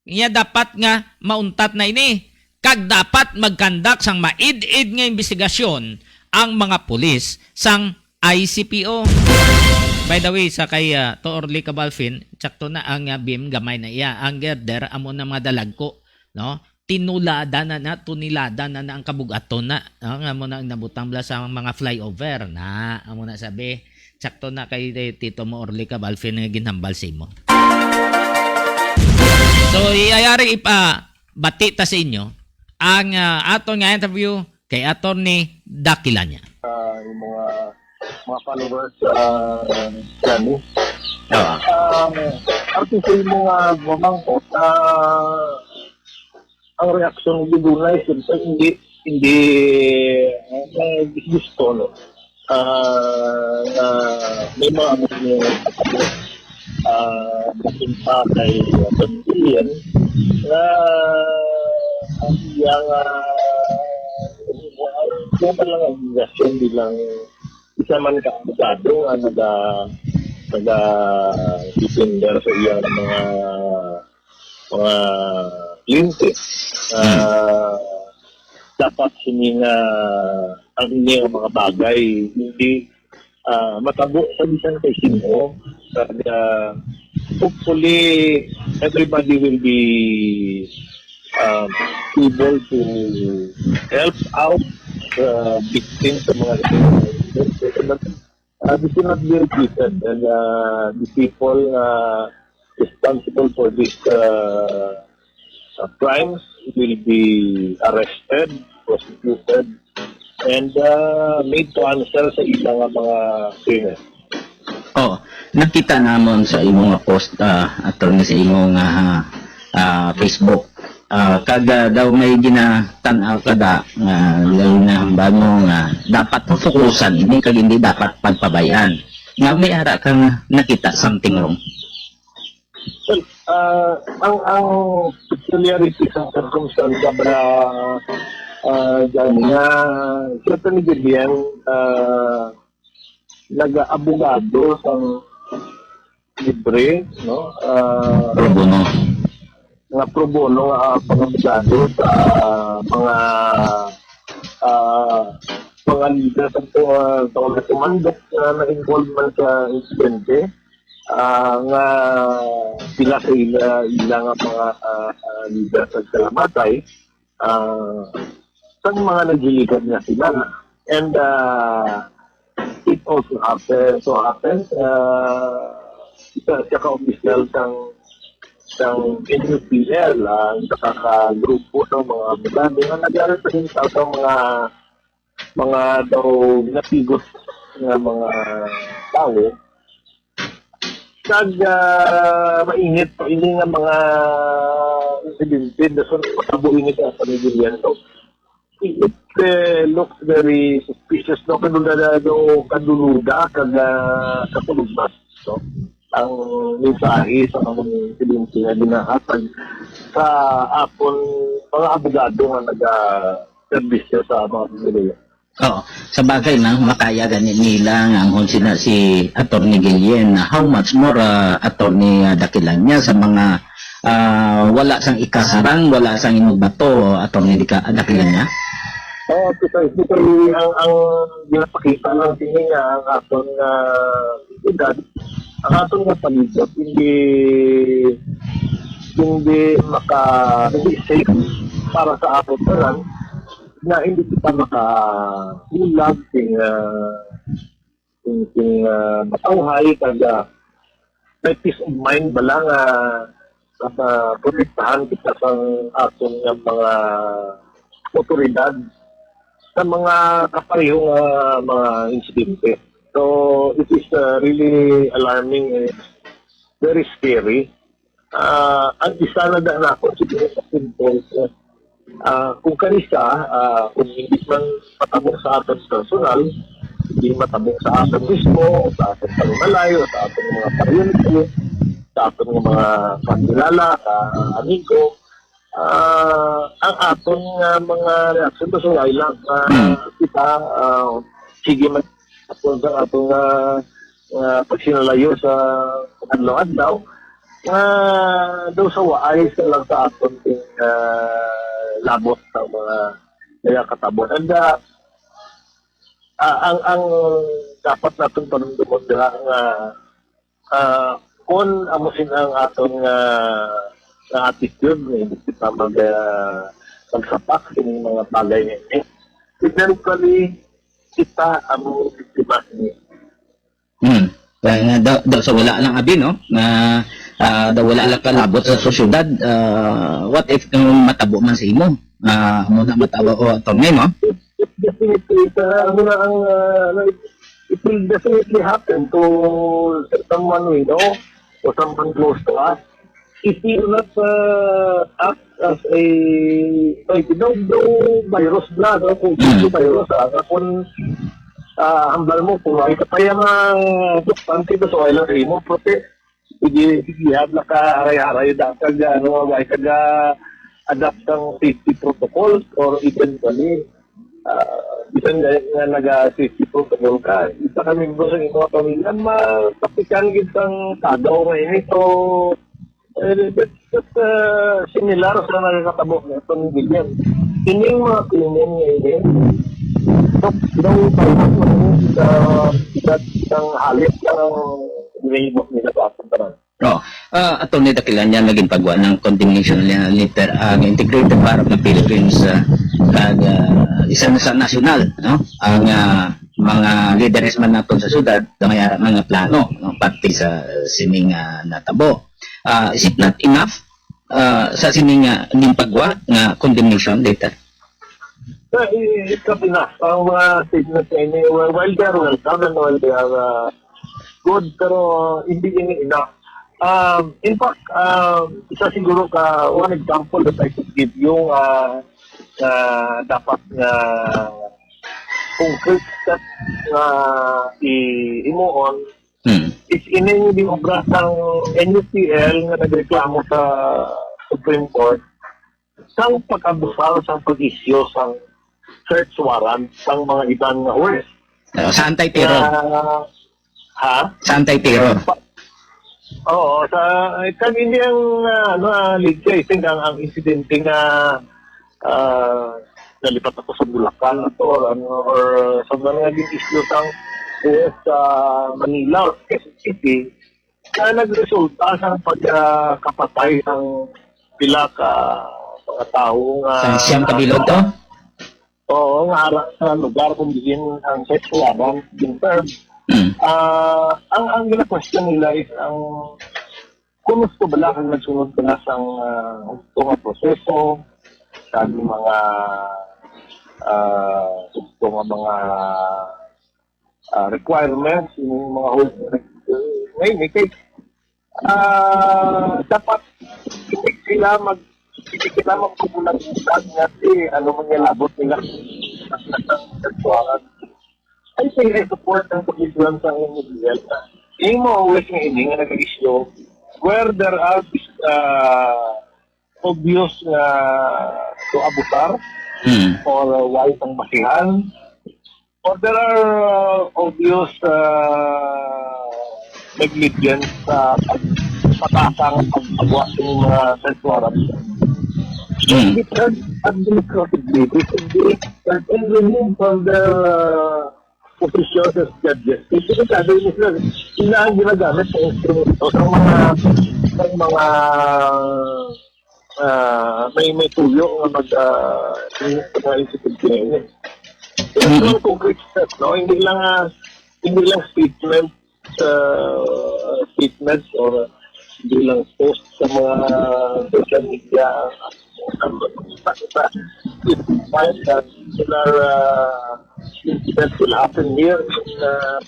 Niya dapat nga mauntat na ini, kag dapat magkandak sang maid-id nga investigasyon ang mga pulis sang I C P O. By the way, sa kay, ah, to Orly Cabalfin, tsakto na ang, ah, beam, gamay na iya. Ang girder, amo na mga dalagko, no? Tinulada na na, tunilada na na ang kabugaton na, no? Nga mo na ang nabutang bala sa mga flyover na, amo na sabi. Tsakto na kay, eh, Tito mo Orly Cabalfin nga ginhambal sa imo. So, iyayari ipa-, bati ta sa inyo ang, ah, aton nga interview kay Attorney Daquilania. ah, yung mga, mga followers, ah, Johnny. Oo. Ah, ang sa imo nga, Mamang, ah, ang reaksyon ng Dugay, siyempre, hindi, hindi, ah, gusto, no? Ah, na may mga ano yung ah, dating pa kay Attorney Gillian na ang iyang, ah, yung talagang obligasyon bilang isa man ka abogado nga naga, naga-defender sa iyang mga, mga kliyente. Ah, dapat sini nga ang inyong mga bagay, hindi, ah, matabo sa bisan kay sino. Kag, ah, hopefully, everybody will be, um, able to help out the victims sa mga incidents. Uh, this will not be repeated, and, uh, the people, uh, responsible for this, uh, uh, crimes will be arrested, prosecuted, and, uh, made to answer sa ilang mga krimen. Oh, nakita namon sa imo nga post, ah, attorney, sa imo nga, ah, ah, Facebook. Ah, kag, ah, daw may ginatan-aw ka da nga, daw nahambal mo nga dapat fokusan ini kag hindi dapat pagpabay-an. Nga may ara ka nga nakita something wrong. Well, ah, ang, ang peculiarity sa circumstance ba, ah, dyan nga, siya ni Vivian, ah, nag-abogado sa libre, no? Ah, Pro bono. Nga pro bono nga, ah, pangabogado sa, ah, mga, ah, mga leader sa, ah, sa mga tumandok na na-involve man sa insidente, ah, nga sila sa ila, ila nga mga, ah, ah, leader sa kalamatay, ah, sa mga nagliligad nga sila. And, ah, it also happens, so happens, ah, isa siya ka official sang, sang N U P L, ah, isa ka, ka grupo ng mga abogado nga nag-represent sa mga, mga daw ginapigot nga mga tao. Kag, ah, mainit pa ini nga mga insidente, dason matabo ini sa pamilya, no? It, eh, looks very suspicious, no? Kadulada, no? Kaduluda, kag, ah, katulugmas, no? Ang mensahe sa mga insidente nga ginahatag sa aton mga abogado nga naga-serbisyo sa mga pamilya. Oo. Sa bagay na, makaya gani nila nga ang sina si Attorney Guillen, how much more, ah, Attorney, ah, Daquilania, sa mga, ah, wala sang ikasarang, wala sang inugbato, Attorney Dica-, Daquilania? Oo, precisely. Kay ang, ang ginapakita lang sini nga ang aton nga edad, ang aton nga palibot, hindi, hindi maka, hindi safe para sa aton tanan, na hindi kita makahulag sing, ah, sing, sing, ah, matawhay, kag, ah, may peace of mind bala nga, ah, protektahan kita sang aton nga mga otoridad sa mga kapareho nga mga insidente. So, it is, ah, really alarming and very scary. Ah, ang isa na da nako siguro sa simple, ah, kung kanisa, ah, kung hindi man matabo sa aton personal, hindi matabo sa aton mismo, sa aton panimalay, o sa aton mga pariente, sa aton mga kakilala, sa amigo, ah, ang aton nga mga reaksyon, so, wala lang, ah, Hmm. kita, ah, sige man, aton sa aton nga, nga pagsinalayo sa adlaw-adlaw, nga daw sa waay sa lang sa aton ting, ah, labot sa mga nagakatabo. And, ah, ah, ang, ang dapat naton panumdumon dira nga, ah, kon amo sina ang aton nga, nga attitude, nga hindi kita mag, ah, magsapak sa mga bagay nga ini, eventually, kita ang mga biktima ni. Hmm. Kaya nga, daw, daw sa wala lang abi, no? Nga, ah, daw wala lang kalabot sa sosyedad, ah, what if kung matabo man sa imo? Ah, amo na matabo, o, attorney, no? definitely, sa, ano na ang, ah, ano, it, it will definitely happen to someone we know or someone close to us. It will not, ah, act as a, like, daw, daw virus na, no? Kung Mm. virus, ah, kung, ah, hambal mo, kung ay ka pa yung, ah, buktan, di ba, so, ay lang mo, protect. Sige, sige, hab nakaharay-haray na kag, ano, ay kag, ah, adapt sang safety protocols or eventually, ah, bisan nga, nga naga-safety protocol ka, isa ka membro sa imong pamilya, ma-, praktikal gid sang kagaw nga ini. So, eh, that, that, ah, similar sa nakakatabo nga itong bilyan. Ining mga krimen nga ini, so, daw, daw, sa, sa, sang halip ng ginahimo nila sa atong tanan. Oh, ah, Attorney Dakilan, niya naging pagwa ng condemnation le-, letter ang Integrated Bar of the Philippines, ah, kag, ah, isa na sa nasyonal, no? Ang, ah, mga lideres man naton sa syudad, may ara mga plano, no? Parte sa sining, ah, natabo. Ah, is it not enough, ah, sa sining, ah, ginpagwa nga condemnation letter? Sa i-, ikapina, ang mga statements sa inyo, while, while they are welcome and while they are, uh, good, pero hindi ini enough. Um, in fact, um, isa siguro ka, one example that I could give you, uh, na dapat nga concrete step nga i-, himuon Hmm. is ining ginobra sang N U T L nga nagreklamo sa Supreme Court sang pag-abusar sang pag-issue sang search warrant sang mga iban nga huwes. Ah, sa Antay Tiro. Nga, ha? Sa Antay Tiro. Pa-, oo, sa, eh, kag hindi ang, ah, ano, ah, lead case, ang, ang insidente nga, ah, nalipat ako sa Bulacan ato, or, ano, or sa mga naging issue sang huwes sa Manila or Quezon City, nga nagresulta sa pagkapatay sang pila ka mga tawo nga Sa siyam ka bilog to? Oo, nga ara sa lugar kung diin ang sex warrant ginserve. Mm. Ah, ang, ang gina-question nila is ang kung gusto bala kung nagsunod bala sang, ah, gusto nga proseso, sa mga, ah, gusto nga mga ah, requirements, yung mga whole, ngayon, eh, kay, ah, dapat hindi sila mag-, hindi sila magkukulang sa nga si, ano man yung labot nila. I think I support ang position sa N G L. Yung mga always nga ini nga nag-issue, where there are, ah, obvious nga to abusar Hmm. or, uh, wala sang basihan, or there are, uh, obvious, uh, negligence sa pag-, pagpataka nga pagpagawa sa mga search warrant. Hmm. It should be administratively, it should be, uh, removed from the position as judges. Kasi sabi nila, sila ang ginagamit sa instrumento sa mga, sa mga, ah, may, may tuyo nga mag, ah, mga institusyon. Ito ang concrete step, no? Hindi lang, ah, hindi lang statement, ah, statements or hindi lang post sa mga social media. It might that similar, uh, incident will happen here in, uh,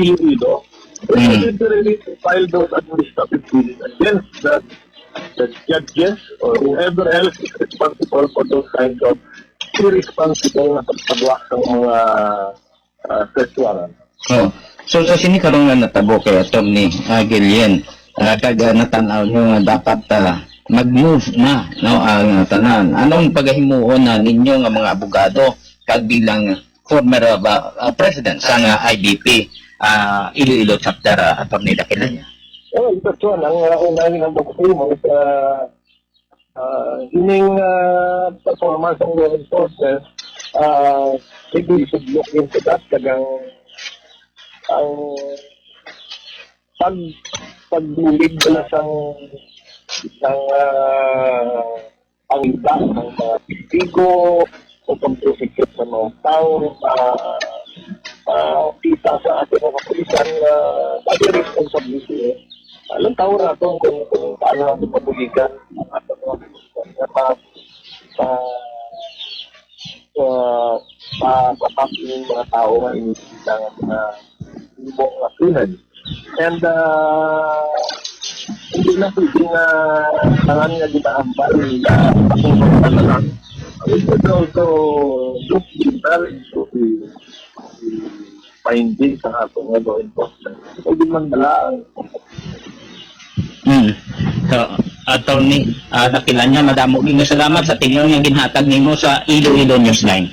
Iloilo. We Mm. need to really file those administrative bills against the, the judges or whoever else is responsible for those kinds of irresponsible na pagpagawa sa mga, uh, search warrant. Oh. So, sa sini karon nga natabo kay Attorney, ah, Guillen, ah, kag, ah, natan-aw nyo nga dapat, ah, mag-move na, no, ang, ah, tanan. Anong pagahimuon na ninyo nga mga abogado kag bilang former, ah, ba, ah, president sa nga I D P, ah, Iloilo chapter, ah, Attorney Dakilan? Oh, ito, John, ang, ah, una nga gusto mo, ah, ah, ining, ah, performance ng law enforcement, ah, maybe we should look into that. Kag ang, ang pag-, pagbulig na sang, sang, ah, ang iba, ang mga testigo, o pag-prosecute sa mga tao, ah, ah, kita sa ating mga kapulisan na may responsibility. Alam tao natin kung, kung paano natin pabuligan ang ating mga kapulisan na ma-, ma-, ah, ah, tao nga inisita nga mga ibo nga krimen. And, ah, hindi na pwede nga tanan nga ginaambal nga pakumbaba na lang. We should also look deeper into the, the findings sa ato nga law enforcement. Pwede man bala. Hmm. So, Attorney, uh, Dakilanya, madamo gyud nga salamat sa tingog nga ginhatag nimo sa Iloilo Newsline.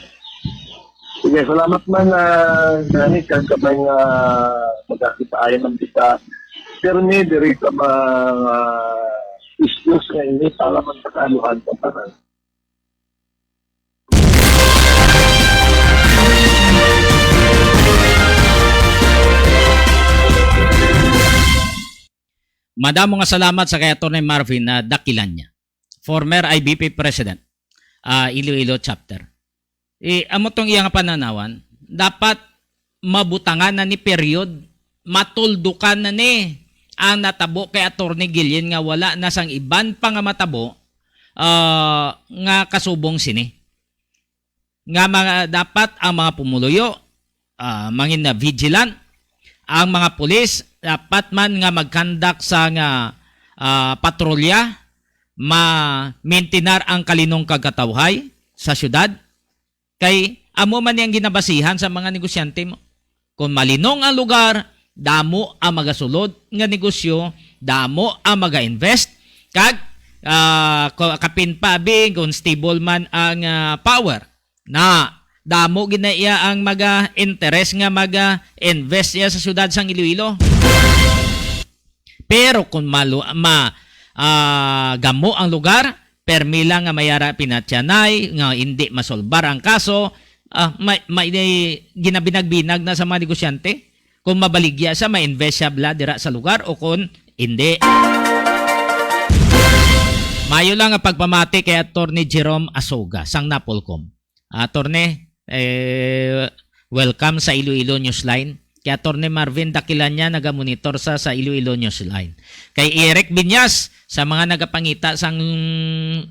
Sige, salamat man, ah, gani, kag kabay nga magkakita-ayan man kita. Pirmi diri sa mga issues nga ini para man sa kaluhan sa tanan. Madamo nga salamat sa kay Attorney Marvin na Dakilanya, former I B P President, ah, Iloilo Chapter. Eh, amo tong iya nga pananawan, dapat mabutangan na ni period, matuldukan na ni ang natabo kay Attorney Guillen nga wala na sang iban pa nga matabo, ah, nga kasubong sini. Nga mga, dapat ang mga pumuluyo, ah, mangin na vigilant, ang mga pulis dapat man nga mag-conduct sa nga, ah, patrolya, ma-maintinar ang kalinong kagkatawhay sa syudad. Kay amo man yang ginabasihan sa mga negosyante mo. Kung malinong ang lugar, damo ang magasulod nga negosyo, damo ang maga-invest, kag, ah, ko- kapin pa abi kung stable man ang, ah, power. Na damo gid na iya ang maga-interest nga maga-invest iya sa syudad sang Iloilo. Pero kung malu- ma ah, gamo ang lugar, permi lang nga may ara pinatyanay, nga hindi masolbar ang kaso, ah, may, may ginabinag-binag na sa mga negosyante kung mabaligya siya, ma-invest siya bala dira sa lugar o kung hindi. Mayo lang ang pagpamati kay Attorney Jerome Asoga sang Napolcom. Attorney, eh, welcome sa Iloilo Newsline. Kay Attorney Marvin Dakilanya nagamonitor sa, sa Iloilo Newsline. Kay Eric Binyas, sa mga nagapangita sang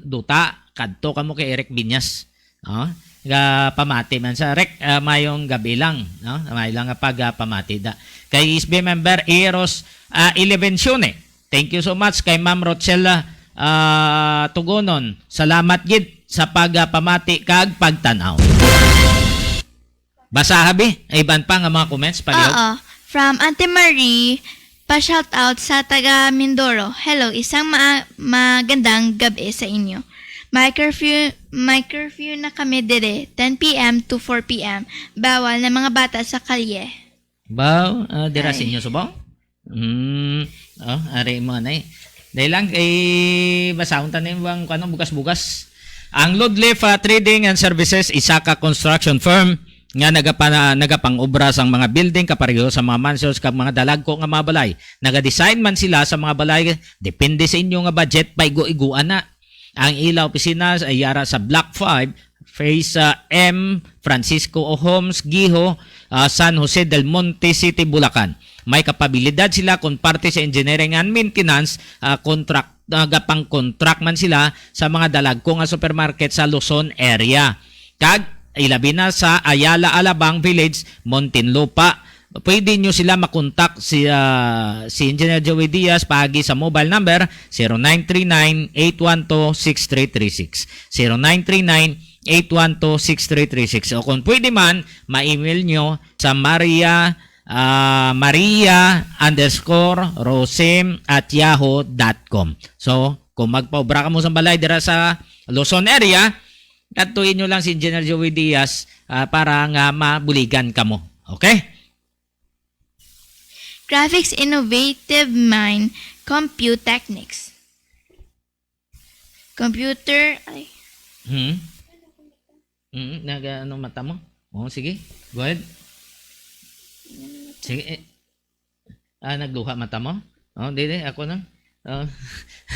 duta, kadto kamo kay Eric Binyas. Oh, ga pamati man sa Rek, ah, mayong gabi lang, no? May lang nga pag, ah, pamati da. Kay S B member Eros, ah, Elevencione. Thank you so much kay Ma'am Rochella, ah, Tugonon. Salamat gid sa pagpamati kag pagtan-aw. Basaha bi, iban pa nga mga comments, palihog. Oo. From Ante Marie, pa-shout out sa taga Mindoro. Hello, isang ma- magandang gabi sa inyo. May curfew, may curfew na kami dire, ten p m to four p m. Bawal na mga bata sa kalye. Baw, ah, dira sa Ay. inyo subong? Hmm. Oh, ari mo anay. Dahil lang kay basahon ta ning bang kuno bugas-bugas. Ang Ludlif, ah, Trading and Services, isa ka construction firm nga nagapa- nagapang-obra sang mga building kapareho sa mga mansions kag mga dalagko nga mga balay. Nagadesign man sila sa mga balay, depende sa inyo nga budget, paigo-iguan na. Ang ila opisina ay yara sa Block five, Phase, ah, M, Francisco O Homes, Giho, ah, San Jose del Monte City, Bulacan. May kapabilidad sila kon parte sa engineering and maintenance, ah, contract, nagapang-contract man sila sa mga dalagko nga supermarket sa Luzon area. Kag ilabi na sa Ayala Alabang Village, Muntinlupa. Pwede nyo sila makontak si, ah, si Engineer Joey Diaz paagi sa mobile number zero nine three nine, eight one two, six three three six. Zero nine three nine, eight one two, six three three six. O kung pwede man, ma-email nyo sa Maria, ah, Maria underscore Rosim at yahoo dot com. So, kung magpaobra ka mo sa balay dira sa Luzon area, kadtuin nyo lang si Engineer Joey Diaz, ah, para nga mabuligan kamo. Okay? Graphics Innovative Mind, Compute Techniques. Computer, ay, Hmm? Hmm, nag ano mata mo? Oh, sige. Go ahead. Sige. Eh. Ah, nagluha mata mo? Oh, di, di, ako na. Oh,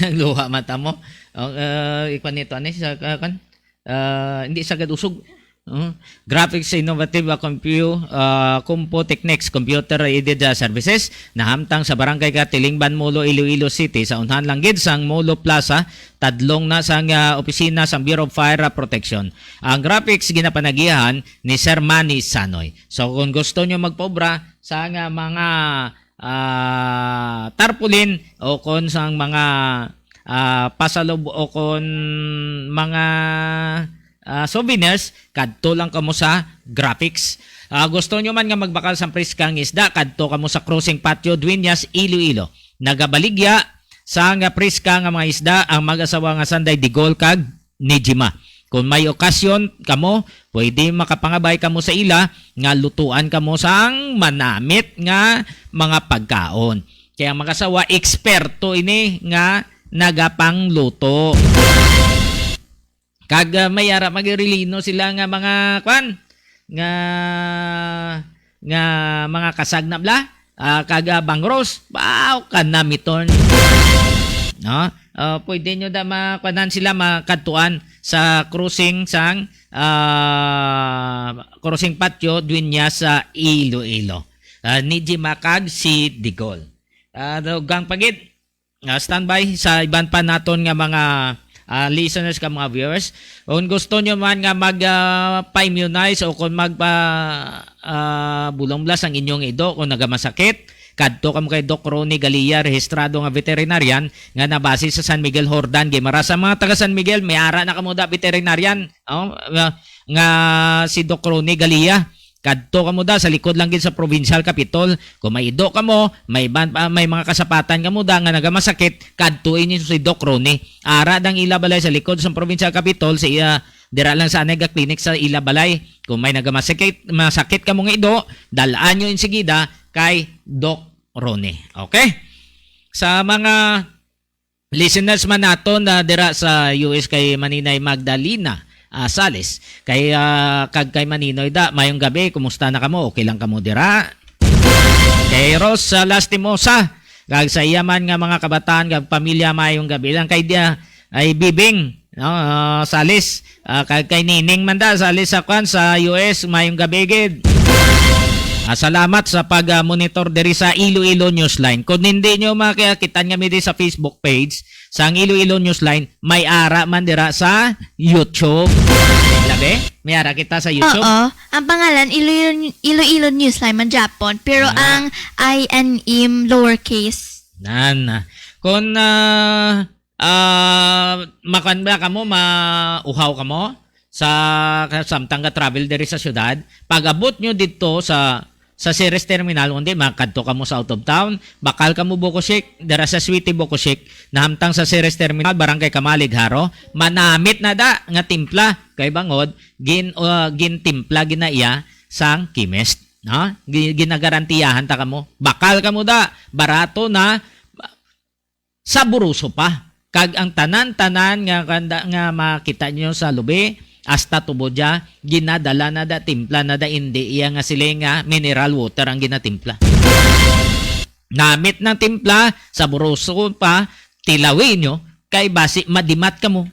nagluha mata mo. Oh, uh, ikwan nito ani sa ka- kan. Ah, hindi sagad usog. Oh, Graphics Innovative, ah, Compu-, ah, Compu Techniques Computer Aided, ah, Services, nahamtang sa Barangay Katilingban, Molo, Iloilo City, sa unhan lang gid sang Molo Plaza, tadlong na sang, ah, opisina sang Bureau of Fire, ah, Protection. Ang graphics ginapanagihan ni Sir Manny Sanoy. So, kung gusto nyo magpaobra sa nga mga, ah, tarpaulin o kon sang mga, ah, pasalob o kon mga, ah, souvenirs, kadto lang kamo sa graphics. Ah, gusto nyo man nga magbakal sang preska nga isda, kadto kamo sa Crossing Patio, Dueñas, Iloilo. Nagabaligya sa nga preska nga mga isda ang mag-asawa nga Sanday Digol kag Nijima. Kung may okasyon kamo, pwede makapangabay kamo sa ila nga lutuan kamo sang manamit nga mga pagkaon. Kaya ang mag-asawa, eksperto ini nga nagapangluto. Kag, ah, may ara magrilino sila nga mga, kwan, nga, nga mga kasag na bla, ah, kag, ah, bangros, baw ka na miton. No? Ah, pwede nyo da makwanan sila makadtuan sa crossing sang, ah, crossing patio, Dueñas sa Iloilo. Ah, ni Jima kag si Digol. Ah, dugang pagid, ah, standby sa iban pa naton nga mga, ah, listeners ka mga viewers. Kung gusto nyo man nga mag, ah, pa-immunize o kung magpa, ah, bulong blas ang inyong ido kung nagamasakit, kadto kamo kay Doc Ronnie Galia, rehistrado nga veterinarian nga nabase sa San Miguel, Jordan, Guimaras. Ang mga taga San Miguel, may ara na kamo da veterinarian, oh, nga, nga si Doc Ronnie Galia. Kadto kamo da sa likod lang gid sa Provincial Capitol. Kung may ido kamo, may ban-, ah, may mga kasapatan kamo da nga nagamasakit, kadto inyo si Doc Ronnie. Ara dang ila balay sa likod sa Provincial Capitol, sa iya, dira lang sa anay ga clinic sa ila balay. Kung may nagamasakit, masakit kamo nga ido, dal-an nyo insigida kay Doc Ronnie. Okay? Sa mga listeners man naton na dira sa U S, kay Maninay Magdalena, ah, Sales, kay, ah, kag kay Maninoy da, mayong gabi, kumusta na kamo? Okay lang kamo dira? Kay Rose, ah, Lastimosa, kag sa iya man nga mga kabataan kag pamilya, mayong gabi lang. Kay dia ay Bibing, no, ah, Sales, ah, kag kay Nining man da, Sales sa kwan, sa U S, mayong gabi gid. Ah, salamat sa pag, ah, monitor diri sa Iloilo Newsline. Kung hindi nyo makakita nga mi di sa Facebook page sang Iloilo Newsline, may ara man dira sa YouTube. Labi? May ara kita sa YouTube. Oo. Ang pangalan, Iloilo, Iloilo Newsline man gyapon. Pero Ah. ang I N M lowercase. Nan. Kung, ah, ah, makan ba kamo, mauhaw kamo sa, samtang ga travel diri sa syudad, pag-abot nyo dito sa, sa Ceres Terminal, kundi makadto kamo sa out of town, bakal kamo Bokosik, dira sa Suite Bokosik, nahamtang sa Ceres Terminal, Barangay Kamalig, Jaro, manamit na da nga timpla kay bangod gin, uh, gintimpla gina iya sang chemist, no? Gi-, ginagarantiyahan ta kamo. Bakal kamo da, barato na, saboroso pa. Kag ang tanan-tanan nga kanda, nga makita nyo sa lubi, hasta tubod dya, ginadala na da, timpla na da, indi iya nga siling nga mineral water ang ginatimpla. Namit ng timpla, saboroso pa, tilawi nyo, kay basi madimat kamo.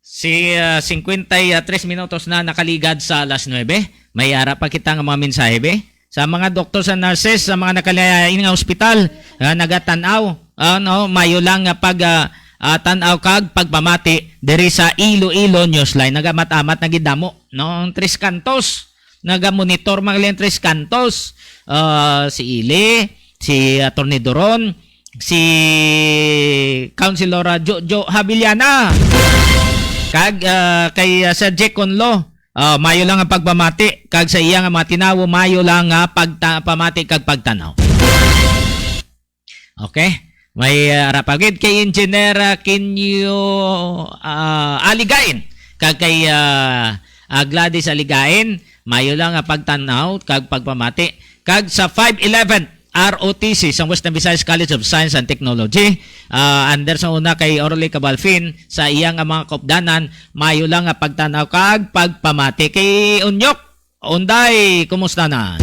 Si, ah, singkwenta y tres minutos na nakaligad sa alas nuebe. May ara pa kita nga mga mensahe, be. Sa mga doktor, sa nurses, sa mga nakalain nga ospital, ah, nagatan-aw, ano, mayo lang nga pag, ah, ah, tan-aw kag pagpamati diri sa Iloilo Newsline. Nagamat-amat na gid damo, no? Ang Tres Cantos, nagamonitor mga Tres Cantos. Ah, si Ili, si Attorney Duron, si Councilor, ah, Jojo Habiliana. Kag, ah, kay, ah, Sir Jack Conlo, ah, mayo lang ang pagpamati. Kag sa iya nga mga tinawo, mayo lang nga pagta-, pamati kag pagtanaw. Okay? May, ah, ara pa gid kay Engineer, ah, Kinyo, ah, Aligain. Kag kay, ah, ah, Gladys Aligain, mayo lang nga pagtanaw kag pagpamati. Kag sa five eleven, R O T C, sa Western Visayas College of Science and Technology, ah, under sa una kay Orly Cabalfin, sa iya nga mga kaupdanan, mayo lang nga pagtanaw kag pagpamati. Kay Unyok, Unday, kumusta na?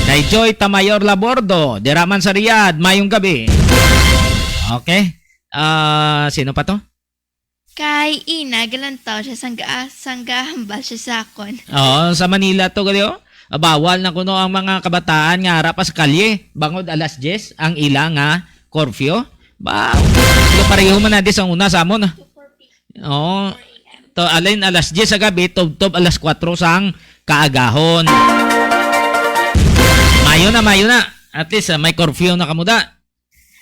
Kay Joy Tamayor Labordo, dira man sa Riyadh, mayong gabi. Okay. Ah, sino pa to? Kay ina, galantaw siya, sangga, sangga hambal siya sa akon. Oo, sa Manila to, gali, oh. Ah, bawal na kuno ang mga kabataan nga ara pa sa kalye bangod alas diyes ang ila nga curfew. Ba, pareho man na di sa una sa amon, ah. Oo. To, alin alas diyes sa gabi, tubtob alas kuwatro sang kaagahon. Mayo na, mayo na. At least, ah, may curfew na kamo da.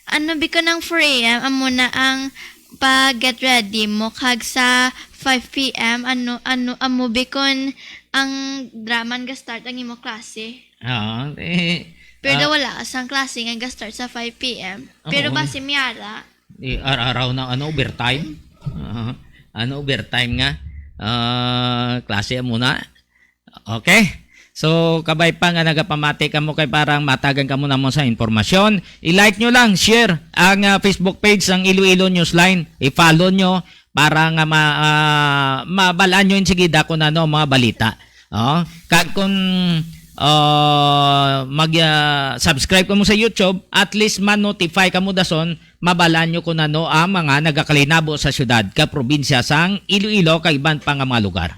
Ano bikon ang four a m? Amo na ang pag-get ready mo, kag sa five p m, ano, ano, amo bikon ang draman ga-start ang imo klase? Oo, eh, Pero ah, wala sang klase nga ga-start sa five p m. Pero Oo. Basi may ara. Eh, ar-, araw na, ano, overtime? Ah, ano, overtime nga? Ah, klase mo na? Okay. So, kabay pa nga nagapamati kamo kay parang matagan kamo namon sa impormasyon, i-like nyo lang, share ang, ah, Facebook page sang Iloilo Newsline. I-follow nyo para nga ma-, ah, mabalaan nyo insigida kung ano ang mga balita. Oh, kag kung, ah, mag, ah, subscribe kamo sa YouTube, at least ma-notify kamo dason, mabalaan nyo kung ano ang mga nagakalinabo sa syudad, ka probinsya sang Iloilo, kag iban pa nga mga lugar.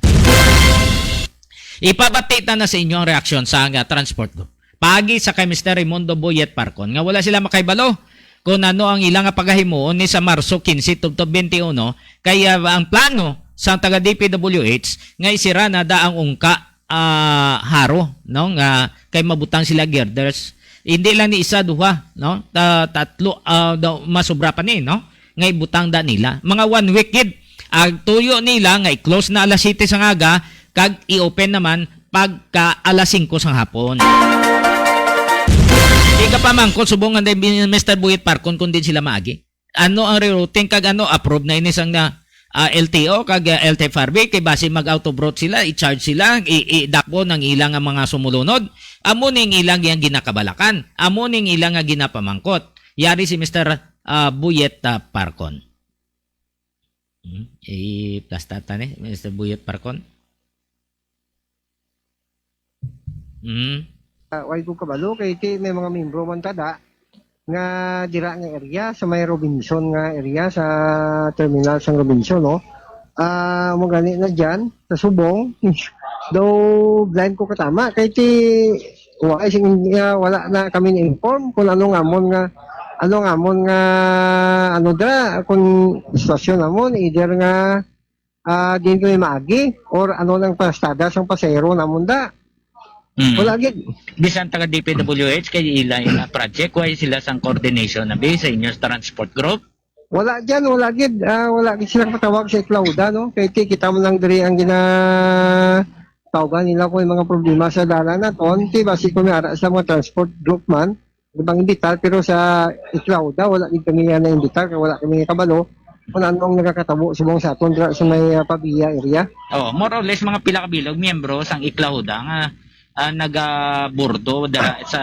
Ipabati ta na sa inyo ang reaksyon sa nga transport group. Paagi sa kay Mister Raimundo Boyet Parcon nga wala sila makaibalo kung ano ang ila nga pagahimuon ni sa Marso quince tubtob twenty-one kay, ah, ang plano sa taga D P W H nga isira na da ang ungka, ah, Jaro, no, nga kay mabutang sila girders. Hindi lang ni isa, duha, no? Ta-, tatlo, ah, daw, masobra pa ni, no? Nga ibutang da nila. Mga one week gid. Ang tuyo nila nga i-close na alas siyete sa ngaga, kag i-open naman pagka alas singko sa hapon. Di ka pa mangkot, subong nga ni Mister Buyet Parcon kung din sila maagi. Ano ang rerouting kag ano, approve na ini sang na, ah, L T O kag, ah, L T F R B, kay basi mag-out of route sila, i-charge sila, i-, idakbo ng ilang nga mga sumulunod. Amo ning ilang yang ginakabalakan. Amo ning ilang nga ginapamangkot. Yari si Mister, ah, Buyet, ah, Parcon. Hmm? I-plasta ta ni, Mister Buyet Parcon. Hmm. Ah, way ko kabalo kay ti may mga membro man tada nga dira nga area sa may Robinson nga area sa terminal sang Robinson, no? Ah, mo gani na diyan sa Subong. Daw blind ko katama kay ti wa sing, ah, wala na kami na-inform kung ano nga amon nga, ano nga amon nga, ano dira, kung sitwasyon namon, either nga, ah, din kami maagi or ano nang pastada sang pasahero namon da. Mm. Wala gid. Bisan taga D P W H kay ila ina project, why sila sang coordination na bi sa inyo sa transport group? Wala diyan, wala gid, ah, wala gid silang patawag sa Iclauda, no? Kay ti kita mo lang diri ang gina-, tawgan nila kung may mga problema sa dalan naton, ti basi kung may ara sa mga transport group man, ibang imbitar, pero sa Iclauda, wala gid kami nga na-imbitar, kay wala kami kabalo kung ano ang nagakatabo subong sa aton dira sa may, ah, Pavia area. Oh, more or less mga pila ka bilog miyembro sang Iclauda nga, ah, nagabordo dira sa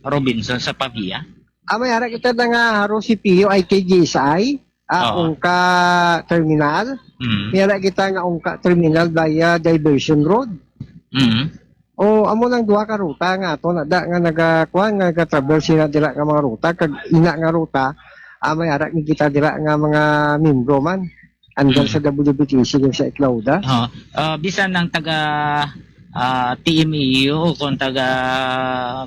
Robinson sa Pavia? Ah, may ara kita na nga Jaro C P U, I K G S I, ah, Oo. Ungka Terminal. Mm. May ara kita nga Ungka Terminal via Diversion Road. Mm. O, amo lang duha ka ruta nga ato na da nga nagakuan, nga nagatraverse na dira nga mga ruta, kag ina nga ruta, ah, may ara ni kita dira nga mga membro man. Andal Mm. sa W B T C kag sa Iclauda. Oh, ah, bisan ang taga, ah, T M A U o kung taga,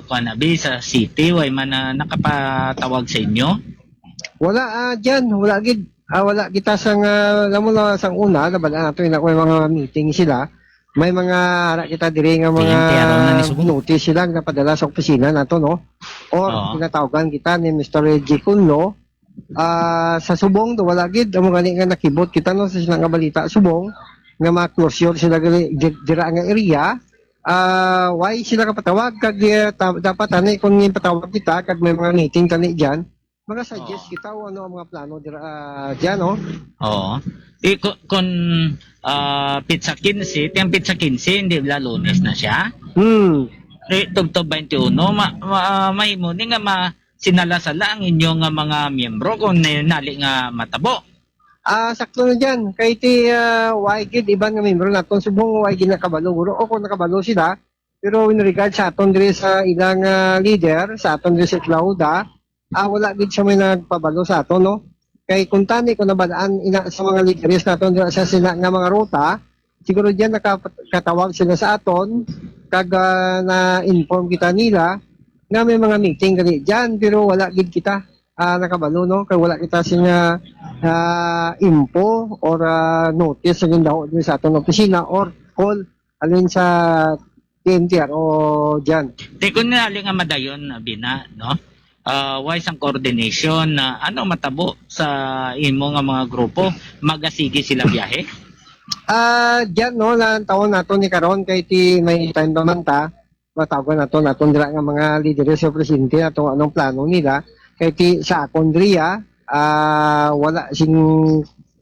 kuwan na, bi, sa city, way man na nakapatawag sa inyo? Wala, ah, diyan, wala gid. Ah, wala kita sang, ah, alam mo na, sang una, nabal-an nato, ina ko, may mga meeting sila. May mga, ara kita diri nga mga T M T, araw na ni Subong. Notice sila nga padala sa opisina nato, no? Or Oo. ginatawgan kita ni Mister Reggie Cunlo, ah, sa Subong, do wala gid. Amo gani nga nakibot kita, no, sa sila nga balita, Subong, nga ma-closure sila gali, di-, dira nga area. Ah, why sila kapatawag? Kag, eh, ta-, dapat, ani, kung ipatawag kita, kag may mga meeting tani dyan, mga suggest Oo. kita o ano ang mga plano dira, ah, dyan, no? Oo. Di, ku-, kun, ah, pitsa quince, tiyang pitsa quince, hindi ba Lunes na siya? Hmm. Di, tubtob twenty-one, ma-, ma-, mahimo ni nga ma-, sinala-sala ang inyo nga mga miyembro kung na-, nali nga matabo. Ah, sakto na dyan. Kay ti, ah, way gid iban nga miyembro naton subong way gid nakabalo, guro. O kung nakabalo sila, pero in regard sa aton diri sa ilang, ah, leader, sa aton diri sa Iclauda, ah, wala gid siya may nagpabalo sa aton, no? Kay kung tani ko nabal-an ina sa mga lideres naton dira sa sina nga mga ruta, siguro diyan nakatawag sila sa aton, kag, ah, na-inform kita nila nga may mga meeting gali diyan, pero wala gid kita, ah, nakabalo, no? Kay wala kita sing, ah, ah, info or, ah, notice sa gindaho din sa aton opisina or call alin sa D N T R o diyan. Tikon nga ali nga madayon, ah, Bina, no? Ah, way sang coordination na ano matabo sa imo nga mga grupo? Magasigi sila biyahe? Ah, diyan, no, lang taon nato ni karon kay ti may time pa man ta, matawagan nato naton dira nga mga lideres o presidente nato anong plano nila. Kay ti sa akon diri, ah, ah, wala sing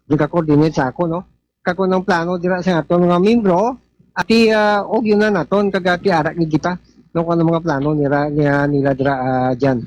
nagka-coordinate sa ako, no? Kag kung ang plano dira sa aton mga membro, ati, ah, og yun na naton, kag ati ara gid kita, no, kung ano mga plano nila, niya, nila dira, ah, dyan.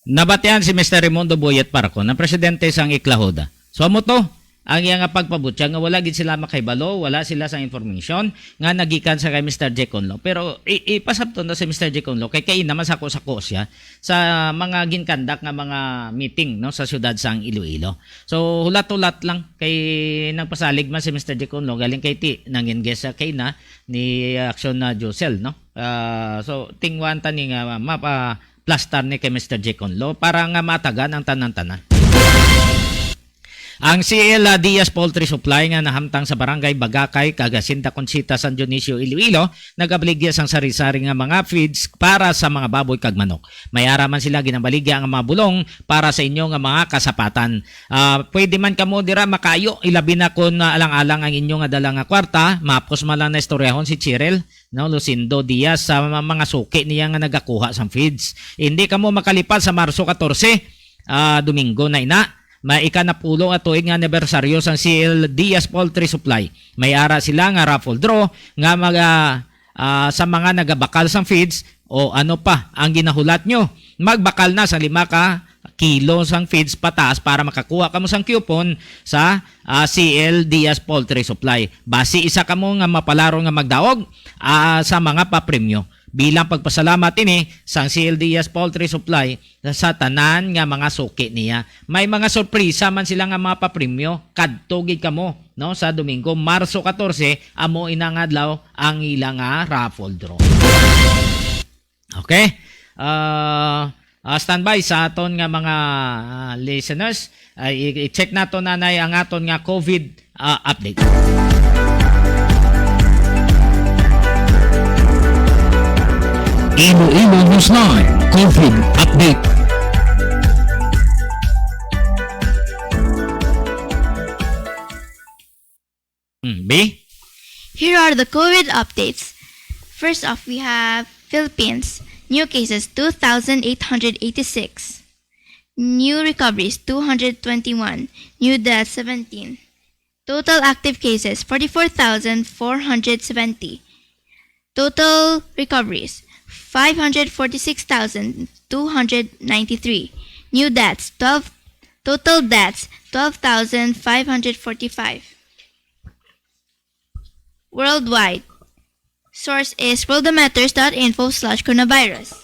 Nabatian si Mister Raimundo Boyet Parcon, ang presidente sang Iklahuda. So, amo to, ang iya nga pagpabutyag nga wala gid sila makahibalo, wala sila sa information nga nagikan sa kay Mister J. Conlo. Pero i-, ipasabton na si Mister J. Conlo kay kay naman sako-sako siya sa mga ginkandak nga mga meeting, no, sa siyudad sang Iloilo. So, hulat-hulat lang kay nagpasalig man si Mister J. Conlo, galing kay ti, nangin guest siya kay na ni Action na Josel, no? Ah, so, tingwan ta ni nga mapa-, plastar ni kay Mister J. Conlo para nga matagan ang tanan-tanan. Ang C L Diaz Poultry Supply nga nahamtang sa Barangay Bagakay kag Hacienda Conchita, San Dionisio, Iloilo, nagabaligya sang sari-sari nga mga feeds para sa mga baboy kag manok. May ara man sila ginabaligya nga mga bulong para sa inyo nga mga kasapatan. Ah, pwede man kamo dira makayo, ilabi na kon, ah, alang-alang ang inyo nga dala nga kwarta, mapos man lang na istoryahon si Cheryl, no, Lucindo Diaz sa ma-, mga suki niya nga nagakuha sang feeds. Hindi kamo makalipad sa Marso katorse, ah, Domingo na ina. May ikanapulo nga tuig nga anibersaryo sang C L Diaz Poultry Supply. May ara sila nga raffle draw nga mag, ah, ah, sa mga nagabakal sang feeds o ano pa ang ginahulat nyo. Magbakal na sa lima ka kilo sang feeds pataas para makakuha kamo sang coupon sa, ah, C L Diaz Poultry Supply. Basi isa kamo nga mapalaron nga magdaog, ah, sa mga papremyo. Bilang pagpasalamat ini sang C L Diaz Poultry Supply sa tanan nga mga suki niya. May mga sorpresa man sila nga mga papremyo. Kadto gid kamo, no, sa Domingo, Marso katorse, amo ina nga adlaw ang ila nga raffle draw. Okay? Ah, ah, standby sa aton nga mga, ah, listeners. Ah, i-, i-check nato, nanay, ang aton nga COVID, ah, update. Iloilo Newsline COVID update. Hmm, B? Here are the COVID updates. First off, we have Philippines. New cases, two thousand eight hundred eighty-six. New recoveries, two hundred twenty-one. New deaths, seventeen. Total active cases, forty-four thousand four hundred seventy. Total recoveries, five hundred forty-six thousand two hundred ninety-three. New deaths, twelve, total deaths, twelve thousand five hundred forty-five. Worldwide. Source is worldometers dot info slash coronavirus.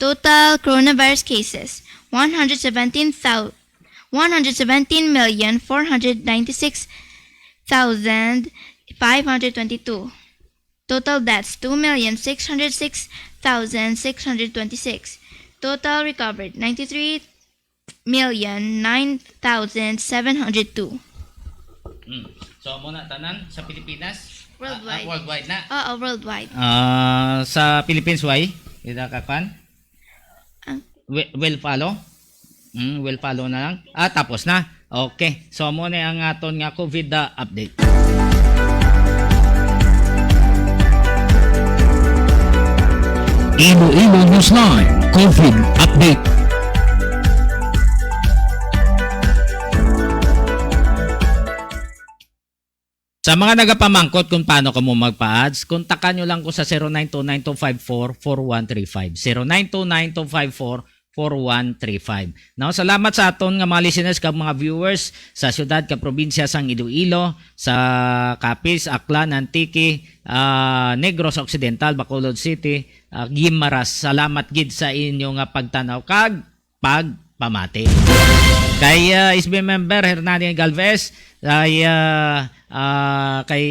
Total coronavirus cases, one hundred seventeen thou-, one hundred seventeen million four hundred ninety-six thousand five hundred twenty-two. Total deaths, two million six hundred six thousand six hundred twenty-six. Total recovered, ninety-three million nine thousand seven hundred two. Hmm. So, amo na tanan sa Pilipinas? Worldwide. Ah, ah, worldwide na? Oo, worldwide. Ah, sa Philippines, why? Ida ka kwan? Ang Wi-, will follow? Hmm, will follow na lang. Ah, tapos na. Okay. So, amo na ang aton nga COVID, ah, update. Iloilo Newsline COVID update. Sa mga nagapamangkot kung paano kamo magpa-ads, kontakan nyo lang ko sa zero nine two nine two five four four one three five. Zero nine two nine two five four four one three five. Now, salamat sa aton nga mga listeners kag mga viewers sa siyudad kag probinsya sang Iloilo, sa Capiz, Aklan, Antique, ah, Negros Occidental, Bacolod City, ah, Guimaras. Salamat gid sa inyo nga pagtanaw kag pagpamati. Kay, ah, S B member Hernani Galvez, kay, ah, ah, kay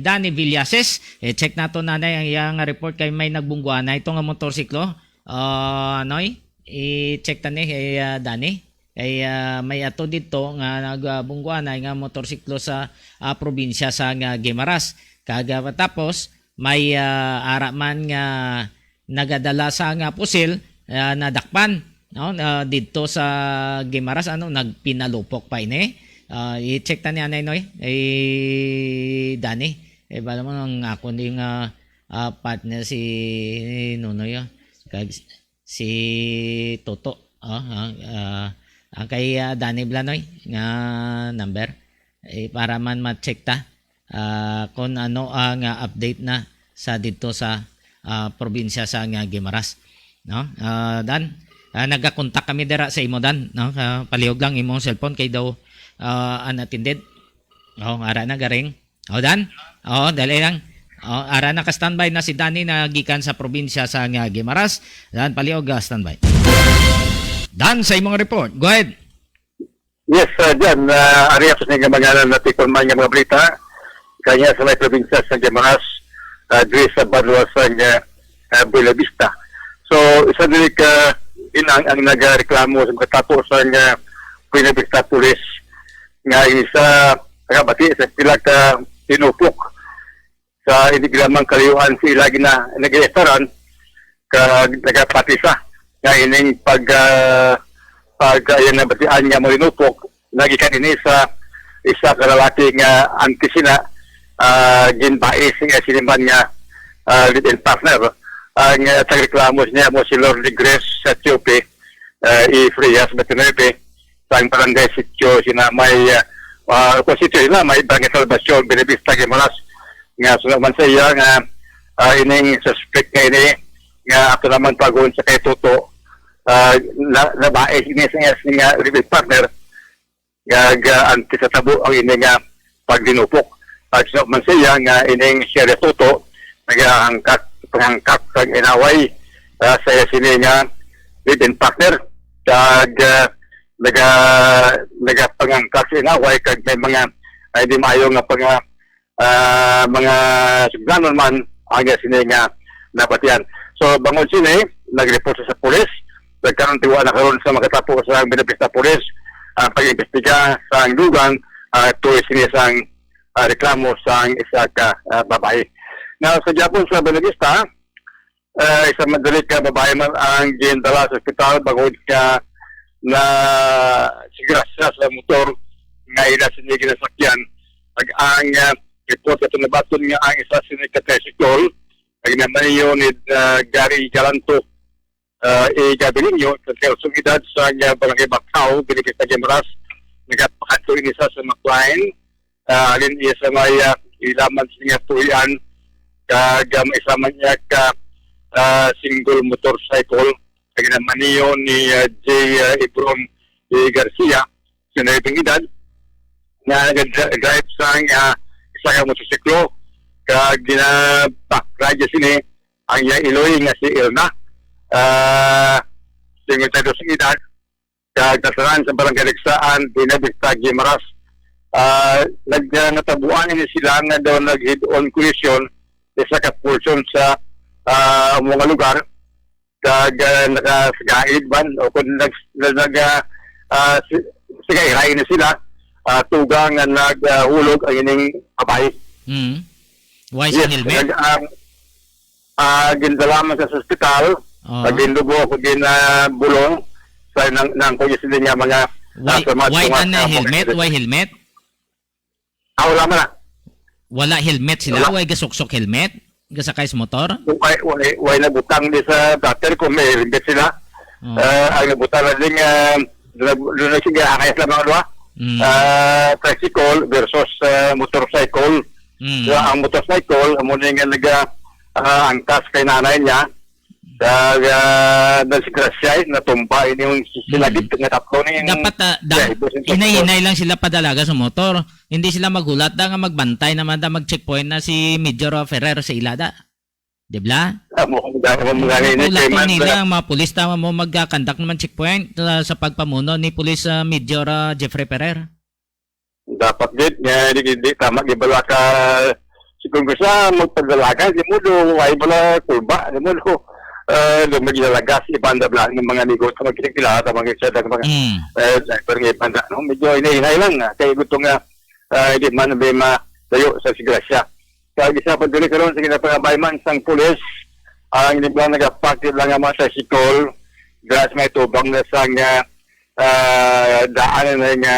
Danny Villases, eh, check nato nanay ang iyang report kay may nagbungguanay ito nga motorsiklo. Ah, Noy, i-check ta ni kay, ah, Danny. Kay, ah, may ato dito nga nagbungguanay nga motorsiklo sa, ah, probinsya sa nga Guimaras. Kag, ah, tapos may, ah, ara man nga nagadala sa nga pusil, ah, nadakpan, no? Ah, didto sa Guimaras, ano, nagpinalupok pa ini. Ah, i-check ta ni anay, Noy. Eh, Danny. Eh, bala mo ang ako ni nga, ah, partner si Nonoy, oh. Kag si Toto, oh, ah, ah, ang kay, ah, Danny Blanoy nga number, eh, para man ma-check ta, ah, kung ano ang, ah, update na sa didto sa, ah, probinsya sa nga Guimaras, no? Ah, Dan, ah, nagakontak kami dira sa imo, Dan, no? Ah, palihog lang imong cellphone kay daw, ah, unattended. Oh, ara na garing. Oh, Dan? Oh, dali lang. Oh, ara na ka standby na si Danny na gikan sa probinsya sa nga Guimaras. Dan, palihog, ah, standby. Dan, sa imong report. Go ahead. Yes, uh, Jan, uh, ari ako sa nga mga natikon man nga mga balita. Kanya sa may probinsya sa Guimaras, uh, diri sa banwa sa nga, uh, Buena Vista. So, isa diri ka inang ang nagareklamo sa mga tapo sa nga Buena Vista Police nga isa nakabati sa pila ka tinupok sa hindi lamang kalayuan sa ila gina-, nag-iestaran kag nagapati sa nga ining pag, ah, pag, ah, yan nabatian nga malinupok nagikan ini sa isa ka lalaki nga antes sina, ah, ginbais nga siniman nga, ah, live-in partner. Ang, ah, tagreklamo niya mo si Lord Grace sa Tiope, ah, E. Frias, twenty-nine, sang Barangay Sitio, sina may, ah, ah, kung sitio sila, may Barangay Salvacion, Buena Vista, Guimaras, nga sila man sa iya nga, ah, ining suspect nga ini, nga ato naman pagun sa kay Toto, ah, na, nabae ini sa iya nga living partner, nga, nga antes sa tabo ang ini nga pagdinupok. At sa man sa iya nga ining siya Toto, nagahangkat, panghangkat sa inaway, ah, sa iya sini nga living partner. Kag, ah, naga-, nagapangangkat sa inaway, kag may mga, ay, di maayo nga pang-, ah, mga sugdanon man ang iya sini nga nabatian. So, bangod sini, nag-report sa pulis, nagkaroon tiwa na karon sa makatapo sa Buena Vista Police ang pag-imbestiga sa dugang, ah, tuwi sini sang, ah, reklamo sang isa ka, ah, babayi. Now, sa gihapon sa Buena Vista, ah, isa madali ka babayi man ang gindala sa ospital bangod nga na disgrasya sa motor nga ila sini ginasakyan. Ag ang, ah, report ato nabaton nga ang isa sini ka tricycle, ang ginamaniho ni, ah, Gary Galanto, ah, A. Gabilinho, treinta y ocho edad, sa, ah, Barangay Bacau, Buena Vista, Guimaras, nagapakadto ini sa, sa McLean, ah, halin iya sa may, ah, ilaman sa nga puhian, kag, ah, may isa man niya ka, ah, single motorcycle, ang ginamaniho ni, ah, J, ah, Ebron A. Garcia, sa nuwebe edad, nga nag-drive sa, ah, isa ka motorsiklo, kag gina-backride sini ang iya iloy nga si Elna, ah, singkwenta y dos ang edad, kag natanan sa Barangay Liksaan, Buena Vista, Guimaras. Ah, nag-, ah, natabuan ini sila nga daw nag-head-on collision sa isa ka portion sa, ah, amo nga lugar, kag, ah, nakasagaid man o kung nag-, nag-, ah, ah, si-, sigairay na sila, ah, tuga nga nag, ah, hulog ang ining babayi. Mm. Why sa Yes, helmet? nag-, ah, ah, gindala man sa ospital, Oo. pag gindugo ako gin, ah, bulong sa nang, nang kuya sila nga mga, ah, Why, sa mga why tunga na sa helmet? Why helmet? Ah, wala man na. Wala helmet sila? Wala. Why gasuksok helmet? Gasakay sa motor? Why, why, why nabutang di sa gutter kung may helmet sila? Oo. Ah, ang nabutang na din, ah, nag-, nag-, sige, angay lang mga dua. Mm. Ah, tricycle versus, ah, motorcycle. Mm. So, ang motorcycle, amo na nga nag-, ah, angkas kay nanay niya. Kag, ah, nadisgrasya, eh, natumba ini yung si-, sila Mm. gid nga tatlo ni yung Dapat, ah, da-, driver sa hinay-hinay lang sila padalaga sa motor. Hindi sila maghulat da nga magbantay naman da, mag-checkpoint na si Major, ah, Ferrer sa ila da. Di ba? Ah, mo, mo, mo, mo, Ano mo, po, lato man, nila, ang mga pulis, tama mo, mag-conduct naman checkpoint, ah, sa pagpamuno ni Police, ah, Major, ah, Jeffrey Ferrer. Dapat gid nga di, di tama gid bala ka si Congress, ah, magpadalagan, di mo do, ay bala kulba, di mo do, eh, do maglalagas, ibanda bala ng mga amigo, sa mga kinikilala, sa mga isa, sa mga, Mm. eh, driver nga ibanda, no? Medyo hinay-hinay lang, ah, kay gusto nga, ah, hindi man may matayo sa disgrasya. Kag isa pa diri karon sa ginapangabay man sang pulis, ang ilang nagapakit lang ang mga tricycle, dira sa may tubang na sang, ah, ah, daan na nga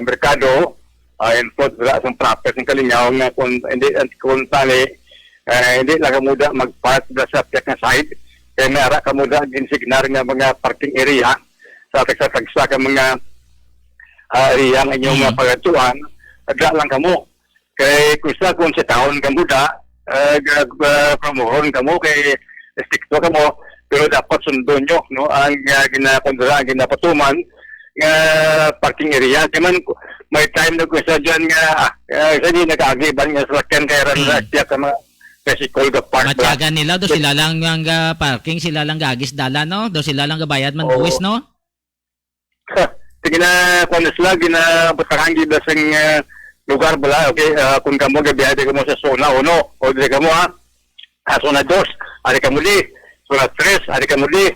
merkado, ah, in front dira sang proper sang Kalingaw nga kung hindi, kung tani, eh, hindi lang kamo da mag-park dira sa piyak nga side. Kay may ara kamo da ginsignar nga mga parking area sa tagsa-tagsa ka mga, ah, area nga inyong, Mm. ah, pagatuan, dira lang kamo. Kay kung sa, kung sa taon kamo da, ah, ga-, ga-, promohon kamo kay estrikto kamo, pero dapat sundon nyo, no, ang, ah, ginakondra, ang ginapatuman nga parking area. Kay man, may time na kung sa dyan nga, ah, ah, sa di nag-agi ba nga salakyan kay ran Hmm. sa siya ka mga tricycle ga park ba? Matyagan nila, do sila lang ang, ah, parking, sila lang gagis dalan, no? Do sila lang gabayad man Oo. buwis, no? Sige na, kung sila, ginabutangan gid sa, ah, lugar bala, okay? Ah, kung kamo gabiyahe kamo sa zona uno, o dili kamo, ha? Ah, zona dos, ari kamo di. Zona tres, ari kamo di.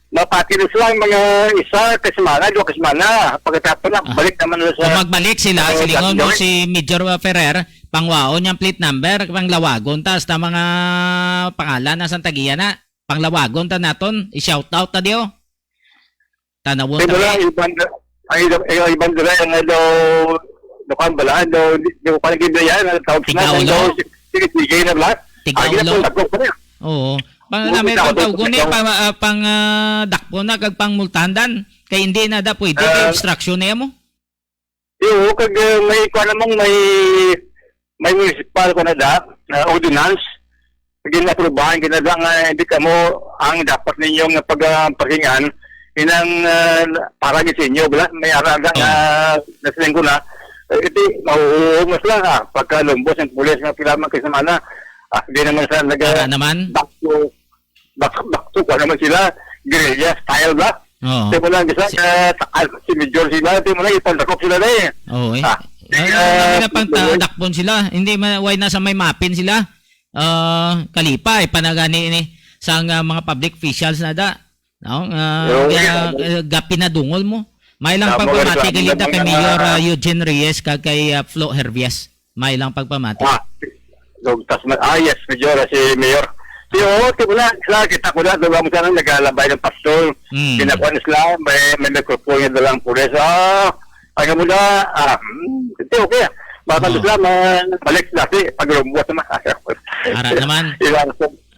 Mapati na sila ang mga isa ka semana, duha ka semana. Pagkatapos na, Ah. balik naman na sa, Kung magbalik sila, ah, silingon mo gagawin. Si Major, uh, Ferrer, pangwaon niyang plate number, panglawagon ta, hasta mga pangalan na sa tagiya na, panglawagon ta naton, i-shout out ta diyo. Tanawon Kay ta wala, diyo. Iban, ay, ay, iban dira, ang daw, dukan bala, daw, di, di ko pa naging dira, ang tawag sa Tigaulo? Daw, sige, sige, sige na bala. Tigaulo? Ay, ginapon, dagko pa niya. Oo. Pang, Oo, nami, tigaulo, pang tawgon ni, tigaulo. Pang, ah, pang, ah, dakpo na, kag pang multahan dan. Kay hindi na da pwede, kay Ah. Obstruction na mo. Yo, kag, eh, may kuwan namang may, may municipal ko na da, na ordinance, ginaprobahan, ginada nga hindi kamo ang dapat ninyo nga pag, ah, pagingan, inang, ah, para gid sa inyo, wala, may ara nga, nga Oo. Nasiling ko na, eh, iti, mahuhuwag mo sila, ha, pagkalumbos ng pulis nga kailangan kay semana, ah, di naman sila nag- Ara naman? Back to, back, back to, kuwan naman sila, guerrilla style ba? Oo. Di mo lang, isa, Si- eh, takal, si Major sila, di mo lang, ipandakop sila na eh. Oo, eh. Ah, Ay, eh, ano na pang ta-, dakpon sila? Hindi man, why nasa may mapin sila? Ah, kalipa, eh, panagani ini sang, ah, mga public officials na da. No? Ah, Oo, kaya, eh, eh, gapi na dungol mo. May lang Tama pagpamati ka, kay Linda, kay mga Mayor, ah, Eugene Reyes, kag kay, ah, Flo Hervias. May lang pagpamati. Ah, Dog Tasman. Ah, yes, Major, si Mayor. Si, Ah. oo, ti, wala, sila, kita ko na, doon mo sana nagalabay ng pastor. Mm. Ginakuha na sila, may, may microphone yung dalang pulis. Ah, ang mula, ah, hmm, ito, okay. Baka Oo. sila, ma-, balik dati, pag lumbuwas naman. Ara naman. Ilang,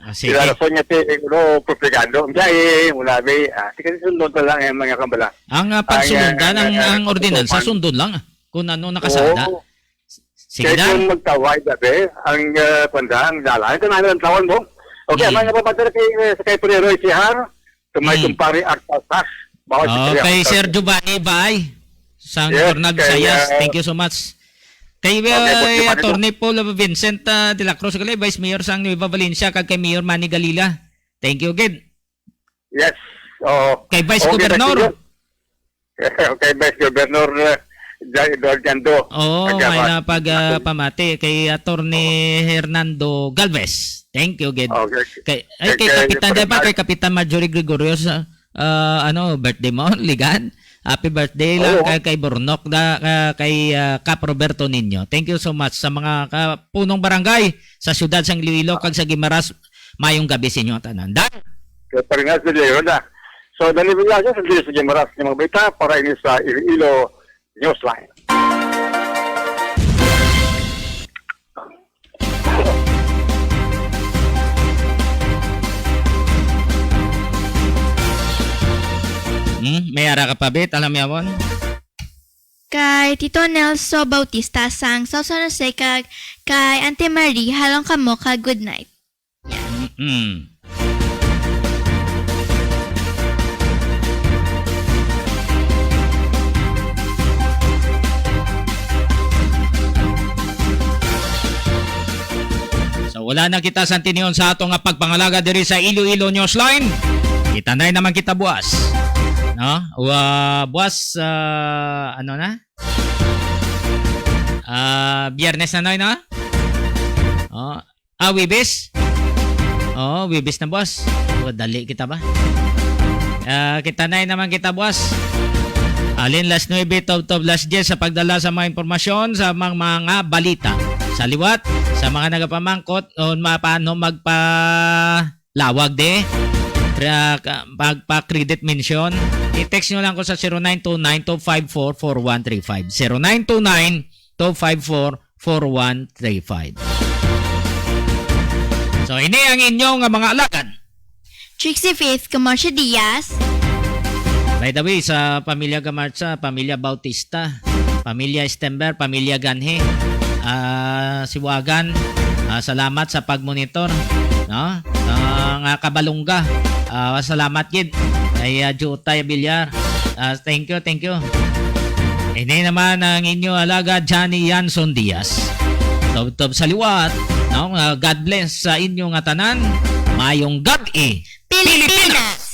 Ah, sige. Ilang rason niya, ti, ano, propagando. Kaya, eh, mula, be, ah, sige, sundon pa lang, eh, mga kambala. Ang, ah, pagsundan, Ang, ang, ah, ang ordinansa, ah, sundon lang, ah, kung ano nakasada. Oo. Sige Kaya na. Kung magtawhay gabi, ang, ah, kwan da, ang dalan. Ito na ang tawon mo. Okay, Mm. may napapatira kay, eh, sa kay Pure Roy Sihar, sa may Mm. kumpare Artasas, bawat Oh, sa kay Artasas. Sir Giovanni Bay, sang Yes, Jornal kay, Visayas. ah, Thank you so much. Kay, Okay, ah, Boss Giovanni. Attorney Paul Vincent, ah, de la Cruz, kay Vice Mayor sang Nueva Valencia, kag kay Mayor Manny Galila. Thank you, gid. Yes. Oo. Kay Vice Okay, Governor. thank you. Kay Vice Governor, uh, John Eduardo Cando. Oo, Kaya may pa- na pag, ah, pamati kay Attorney Hernando Galvez. Thank you, gid. Okay. Kay, ay, Kay, kay kay Kapitan, di ba? Bernard. Kay Kapitan Marjorie Gregorio sa, ah, ano, birthday mo, Ligan? Happy birthday lang Oo. kay, kay Bornok, da, ka-, kay, ah, Cap Roberto Niño. Thank you so much sa mga kapunong barangay sa siyudad sang Iloilo kag sa Guimaras. Mayong gabi sa inyo tanan. Dan. Kay Paringas de Leon na. So, Danny Villages, ang sa Guimaras ng mga balita para ini sa Iloilo Newsline. Hmm, may ara ka pa, Bit? Alam mo yawon? Kay Tito Nelso Bautista sang South San Jose kag kay Auntie Marie, halong kamo ka good night. Mm. Wala na kita sa tinihon sa ato nga pagpangalaga diri sa Iloilo Newsline. Kita na naman kita buwas. No? Wa, buwas, ah, ano na? Ah, Biyernes na, Noy, no? Oh. Ah, Wibis? Oo, Wibis na, boss. Oh, dali kita ba? Ah, kita na naman kita, boss. Alin las nuebe, tubtob las diyes sa pagdala sa mga impormasyon sa mga, mga balita. Sa liwat, sa mga nagapamangkot, o ma-, paano magpa-, lawag de. Tra-, ka-, pagpa-credit mention, i-text nyo lang ko sa zero nine two nine two five four four one three five. Zero nine two nine two five four four one three five. So, ini ang inyong, ah, mga alagad. Trixie Faith Camacho Diaz. By the way, sa pamilya Gamarcha, pamilya Bautista, pamilya Stember, pamilya Ganhi, ah, Siwagan, ah, salamat sa pagmonitor, no? Sa mga kabalungga, ah, salamat gid kay, ah, Jutay Villar. Ah, thank you, thank you. Ini naman ang inyo alagad, Johnny Yanson Diaz. Tubtob sa liwat, no? Ah, God bless sa inyo nga tanan. Mayong gab-i, Pilipinas!